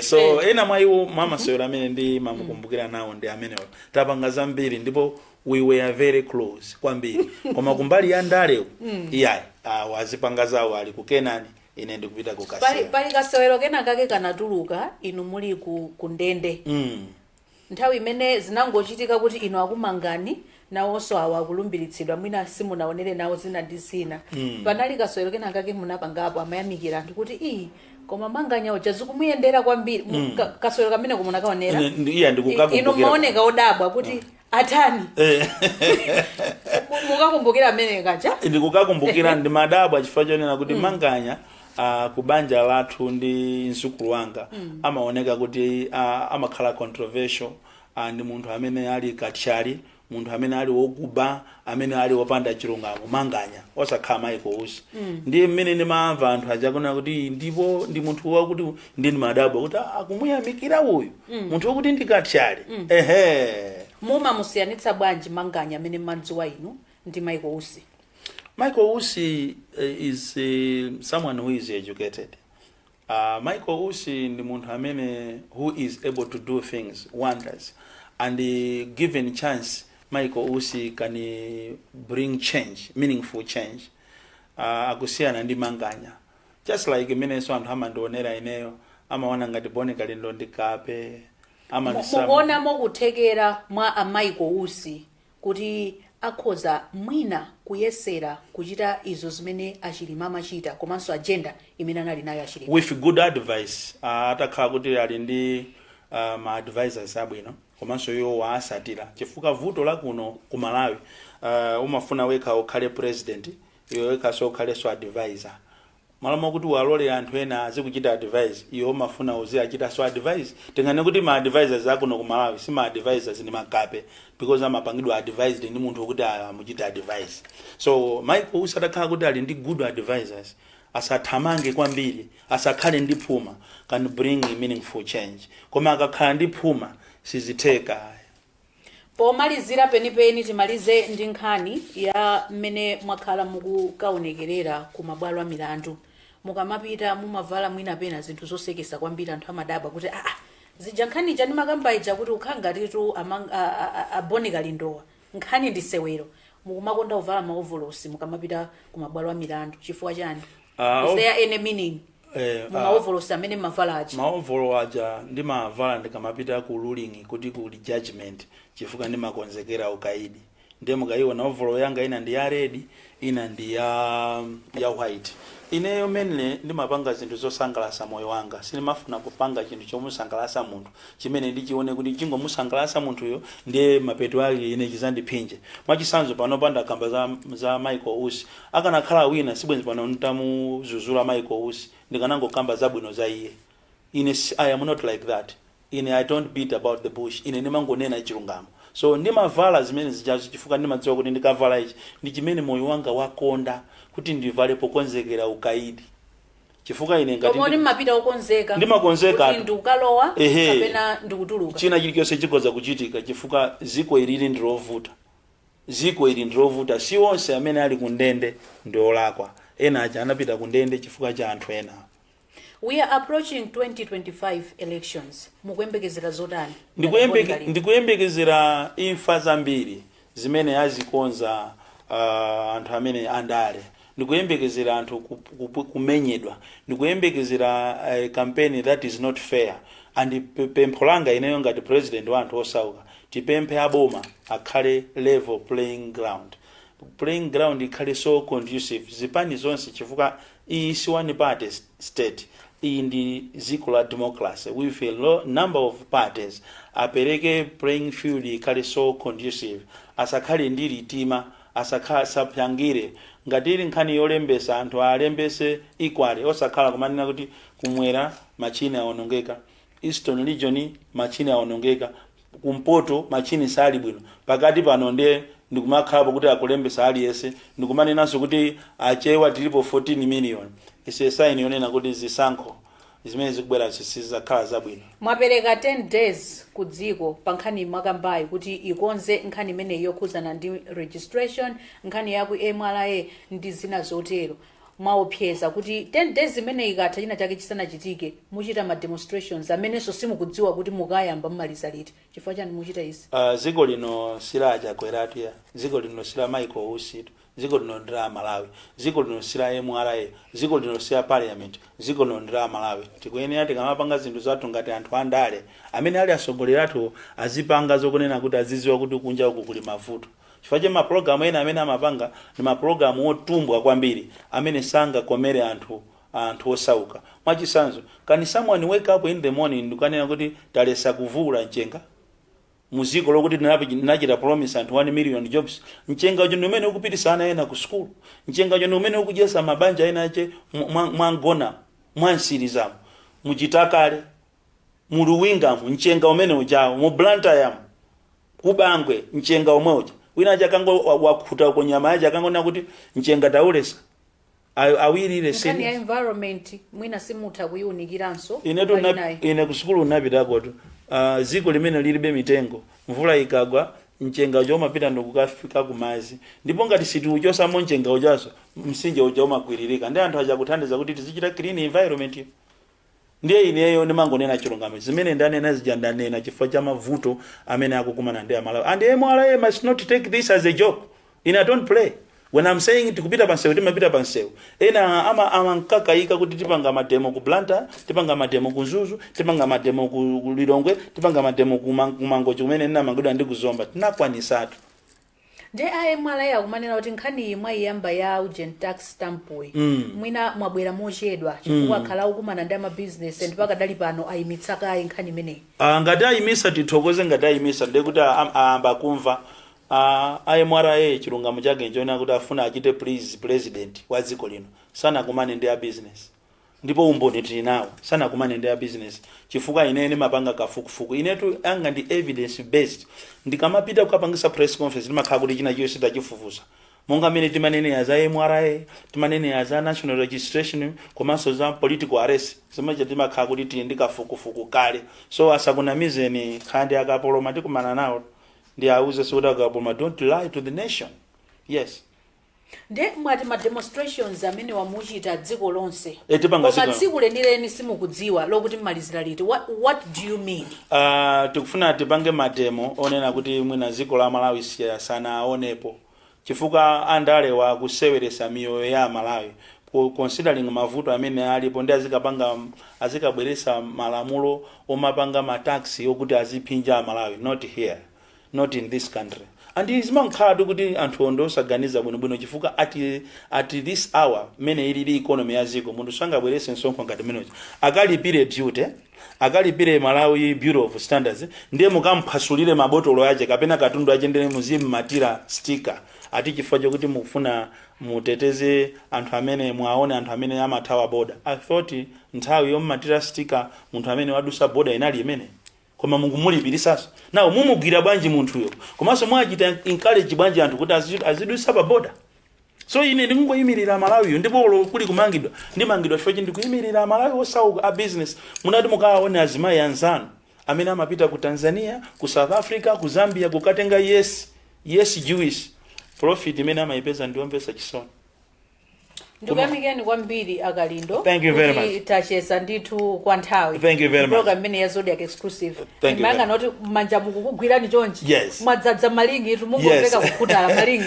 Speaker 2: So ena mwa iwo, mwa masewero amene ndimamukumbukira nawo ndi amenewo. Tapanga zambiri ndipo we were very close kwambiri, koma kumbali ya ndalewo iyayi, wazipanga zawo, ali ku Kenani, ine ndikupita ku
Speaker 1: Pali,
Speaker 2: Kasiya.
Speaker 1: pali kasewero kena kake kanatuluka inu muli ku ndende, nthawi imene zinangochitika kuti inu akumangani, nawonso awo akulumbiritsidwa, mwina simunaonere nawo zina ndi zina. Panali kasewero kena kake munapangapo, amayamikira anthu kuti iyi, koma Manganya uja zikumuyendera kwambiri. Kasewero kamene kumunakaonera?
Speaker 2: Iya,
Speaker 1: Inu
Speaker 2: ndikukakumbukira.
Speaker 1: mmaoneka odabwa kuti atani. Mukakumbukira amene kaja?
Speaker 2: Ndikukakumbukira, ndimadabwa chifukwa chonena kuti Manganya ku banja lathu ndi mzukulu wanga amaoneka kuti amakhala controversial, ndi munthu amene ali katchali, munthu amene ali wokuba, amene ali wopanda chilungamo, Manganya, osakhala Michael Usi. Ndiye mmene ndimamva anthu aja kunena kuti ndipo ndi munthu wakuti, ndi ndimadabwa kuti akumuyamikira uyu munthu wakuti ndi katchali, ehe.
Speaker 1: Mumamusiyanitsa bwanji Manganya amene mmadziwa inu ndi Michael Usi?
Speaker 2: Michael Usi is someone who is educated. Michael Usi ndi munthu amene who is able to do things wonders, and given chance, Michael Usi can bring change, meaningful change. Akusiyana ndi Manganya, just like imenenso anthu amandionera ineyo, amaona ngati Boni Kalindo ndikape.
Speaker 1: Mukuonamo kuthekera mwa a Michael Usi kuti akhoza mwina kuyesera kuchita izo zimene Achilima amachita, komanso agenda imene anali nayo Achilima?
Speaker 2: With good advice, atakhala kuti ali ndi ma advisors abwino, komanso iwo waasatira, chifukwa vuto la kuno ku Malawi, umafuna wekha ukhale president, iwe wekhaso ukhalenso advisor. Malo mokuti walole anthu ena azikuchita advise, iwe umafuna uziachitanso advise. Tingane kuti ma advisors akuno ku Malawi si ma advisors, ndi makape, because amapangidwa advised ndi munthu wokuti amuchita advise. So Michael Usi atakhala kuti ali ndi good advisors, asathamange kwambiri, asakhale ndi phuma, can bring meaningful change. Koma akakhala ndi phuma, sizitheka.
Speaker 1: Pomalizira penipeni, timalize ndi nkhani ya mmene mwakhala mukukaonekerera ku mabwalo a milandu. Mukamapita mumavala mwina pena zinthu zosekesa kwambiri, anthu amadabwa kuti aa, zija nkhani ija ndimakamba ija kuti ukhala ngatitu a Boni Kalindowa, nkhani ndi sewero. Mukumakonda kuvala maovolosi mukamapita ku mabwalo a milandu, chifukwa chani? Is there any meaning mumaovolosi amene mmavala aja?
Speaker 2: Maovolo aja ndimavala ndikamapita ku ruling, kuti kuli judgment, chifukwa ndimakonzekera ukaidi. Ndiye mukayiona ovolo yanga, ina ndi ya red, ina ndi ya white. Ineyo mainly ndimapanga zinthu zosangalasa moyo wanga. Sindimafuna kupanga chinthu chomusangalasa munthu, chimene ndichione kuti chingomusangalasa munthuyo, ndiye mapeto ake ine chizandiphinje. Mwachisanzo, pano pandakamba za Michael Usi. Akanakhala wina, sibwenzi pano ntamuzuzula Michael Usi, ndikanangokamba zabwino za iye. Ine I am not like that. Ine I don't beat about the bush, ine ndimangonena chilungamo. So ndimavala zimene zichazo chifukwa ndimadziwa kuti ndikavala ichi ndi chimene moyo wanga wakonda kuti ndivale pokonzekera ukaidi, chifukwa ine ngati
Speaker 1: Koma mmapita okonzeka?
Speaker 2: Ndimakonzeka.
Speaker 1: Kuti ndikukalowa kapena ndikutuluka.
Speaker 2: China chilichonse chikhoza kuchitika, chifukwa ziko ilili ndilovuta, ziko ili ndilovuta. Si onse amene ali ku ndende ndi olakwa. Ena aja anapita ku ndende chifukwa cha anthu ena.
Speaker 1: We are approaching 2025 elections. Mukuyembekezera zotani?
Speaker 2: Ndikuyembekezera imfa zambiri zimene azikonza anthu amene andale. Ndikuyembekezera anthu kumenyedwa. Ndikuyembekezera campaign that is not fair. And pempho langa ineyo ngati president wa anthu osauka, tipemphe aboma akhale level playing ground, playing ground ikhale so conducive, zipani zonse, chifukwa iyi si one party state, iyi ndi dziko la democracy with a number of parties. Apereke playing field ikhale so conducive, asakhale ndi litima, asapyangire. Ngati ili nkhani yolembesa anthu, alembese equally, osakhala kumanena kuti kumwera machine aonongeka, Eastern Region machine aonongeka, kumpoto machine sali bwino, pakati pano ndiye Ndikumakhalapo kuti akulembesa aliyense, ndikumanenanso kuti Achewa tilipo 14 million. It's a sign yonena kuti zisankho zimene zikubwera sizakhala zabwino.
Speaker 1: Mwapereka 10 days ku dziko pa nkhani mwakambayi kuti ikonze nkhani imeneyi yokhuzana ndi registration, nkhani ya ku MRA ndi zina zotero. Mwaopseza kuti 10 days imeneyi ikatha china chake chisanachitike, muchita ma demonstrations amenenso simukudziwa kuti mukayamba mmaliza liti. Chifukwa chani muchita izi?
Speaker 2: Dziko lino sila Chakweratu ya, dziko lino sila Michael Usitu, dziko lino ndi la Malawi. Dziko lino sila MRA, dziko lino sila parliament, dziko lino ndi la Malawi. Tikuyenera tikamapanga zinthu zathu ngati anthu andale amene ali atsogoleri athu, azipanga zokunena kuti aziziwa kuti kunja uku kuli mavuto, chifukwa cha mapulogalamu ena amene amapanga ndi mapulogalamu otumbwa kwambiri amene sangakomere anthu osauka. Mwachitsanzo, can someone wake up in the morning ndikanena kuti talesa kuvula mchenga muziko lokuti ndinachita promise anthu 1 million jobs? Mchenga uja ndi umene ukupitisa ana ena ku school, mchenga uja ndi umene ukudyesa mabanja ena ache mwangona, mwansirizamo, muchitakale, muluwingamu, mchenga umene ujawo, mu Blantyremu, kubangwe, mchenga omwe uja. Wina aja akango wakhuta uko nyama yache, akangonena kuti mchenga taulesa, awirire.
Speaker 1: Nkhani ya
Speaker 2: Serious.
Speaker 1: environment mwina simutha kuyiwunikiranso?
Speaker 2: Inetu
Speaker 1: pali nayo.
Speaker 2: Ine ku sukulu napitakotu. Ziko limene lilibe mitengo, mvula ikagwa mchenga uja umapita ndikukafika kumazi, ndipo ngati sitiuchosamo mchenga ujaso, msinje uja umagwiririka. Ndi anthu aja kuthandiza kuti tizichita clean environment yo. Ndiye ineyo ndimangonena chilungamo. Zimene ndanena zija ndanena chifukwa cha mavuto amene akukumana ndi Amalawi, and MRA must not take this as a joke. Ine I don't play. When I'm saying tikupita pansewu, timapita pansewu. Ena ama amankakayika kuti tipanga mademo ku Blantyre, tipanga mademo ku Mzuzu, tipanga mademo ku Lilongwe, tipanga mademo ku Mangochi kumene ndinamangidwa ndi kuzomba. Tinakwanisatu.
Speaker 1: Ndi a MRA akumanena kuti nkhani iyi mwayiyamba ya urgent tax stamp yi, mwina mwabwera mochedwa chifukwa akhala akukumana ndi amabizinesi and pakadali pano ayimitsa kaye nkhani imeneyi.
Speaker 2: Ngati ayimisa, tithokoze. Ngati ayimisa, ndiye kuti ayamba kumva. A MRA, chilungamo chake nchoona kuti afuna achite please president wa dziko lino. Sanakumane ndi a business, ndipo umboni tili nawo. Sanakumane ndi a business chifukwa ine ndimapanga kafukufuku. Inetu anga ndi evidence based. Ndikamapita kukapangisa press conference, ndimakhala kuti china chiyonse tachifufuza, monga mmene timanenera za MRA, timanenera za national registration, komanso za political arrest. Zimaja timakhala kuti tili ndi kafukufuku kale. So asakunamizeni. Khandi akapoloma tikumana nawo, ndi auze sikuti akapoloma, don't lie to the nation. Yes.
Speaker 1: Nde mwati ma demonstrations amene wamuchita dziko lonse,
Speaker 2: Tipanga
Speaker 1: koma
Speaker 2: dziko.
Speaker 1: Tsiku lenileni simukudziwa lokuti mmalizira liti. What do you mean?
Speaker 2: Tikufuna tipange mademo onena kuti mwina dziko la Malawi sanaonepo, chifukwa andalewa akuseweresa miyoyo ya Malawi. Considering mavuto amene alipo, ndi azikapanga, azikabweresa malamulo omapanga ma tax okuti aziphinja Amalawi? Not here, not in this country. And zimankhalatu kuti anthu ondo osaganiza bwinobwino, chifukwa at this hour mmene ilili economy ya dziko, munthu sangabwerese msonkho ngati menechi, akalipire duty, akalipire Malawi Bureau of Standards, ndiye mukamphwasulire mabotolo ache kapena katundu ache, ndiye muzimmatira sticker ati chifukwa chokuti mukufuna muteteze anthu amene mwaone, anthu amene amathawa boda. I thought nthawi yommatira sticker munthu amene wadusa boda inali imene, koma mukumulipirisanso nawo. Mumugwira bwanji munthuyo? Komanso mwachita encourage bwanji anthu kuti azidusa pa boda? So ine ndikungoyimirira Malawiyo, ndipo olo kuli kumangidwa, ndimangidwa chifukwa ndikuyimirira Malawi osauka, a business. Munati mukawaone azimayi anzanu amene amapita ku Tanzania, ku South Africa, ku Zambia kukatenga yes yes juice, profit imene amayipeza ndiyomvetsa chisoni.
Speaker 1: Ndikuyamikeni kwambiri, Akalindo,
Speaker 2: Thank you very
Speaker 1: kuti
Speaker 2: much.
Speaker 1: tacheza ndithu kwa nthawi.
Speaker 2: Thank you very much.
Speaker 1: Program imene ya Zodiak Exclusive.
Speaker 2: Thank you very
Speaker 1: Mayanga noti manja mukukugwirani chonchi, mwadzadza malingi itu, mungomveka kukhutala malingi.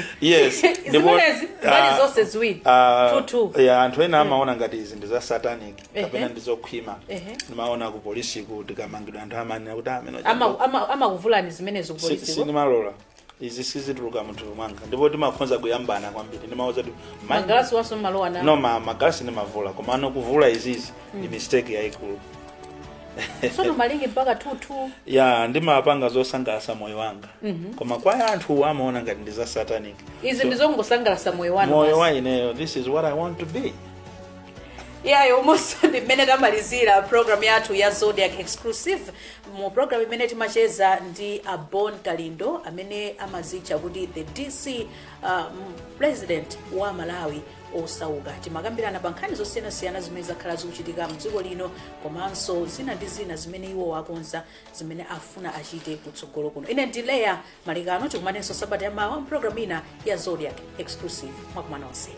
Speaker 1: Zimenezi mbali zonse ziwiri, two two.
Speaker 2: Yeah, anthu ena amaona ngati izi ndi za satanic kapena ndi zokhwima. Ndimaona ku polisi ku tikamangidwa, anthu amanena kuti amene
Speaker 1: Amakuvulani zimenezo ku polisi?
Speaker 2: Sindimalola. Izi sizituluka munthu mwanga, ndipo timakhonza kuyambana kwambiri. Ndimauza kuti
Speaker 1: Magalasi waso mmalowa nawo?
Speaker 2: No, magalasi ndimavula, koma ano kuvula izizi ndi mistake yayikulu.
Speaker 1: Tsono malingi mpaka two two?
Speaker 2: Ya, ndimapanga zosangalatsa moyo wanga, koma kwa anthu amaona ngati ndi za satanic.
Speaker 1: Izi ndizongosangalatsa moyo wanu
Speaker 2: Moyo
Speaker 1: basi.
Speaker 2: wa ineyo, this is what I want to be.
Speaker 1: Iyayo, umonso ndi mmene tamalizira program yathu ya Zodiak Exclusive, mu program imene timacheza ndi a Bon Kalindo amene amazitcha kuti the DC president wa Malawi osauka. Timakambirana pa nkhani zosiyanasiyana zimene zakhala zikuchitika mdziko lino, komanso zina ndi zina zimene iwo akonza, zimene afuna achite kutsogolo kuno. Ine ndi Leya Malikano. Tikumanenso sabata yamawa mpulogalamu ina ya Zodiak Exclusive. Mwakumana onse.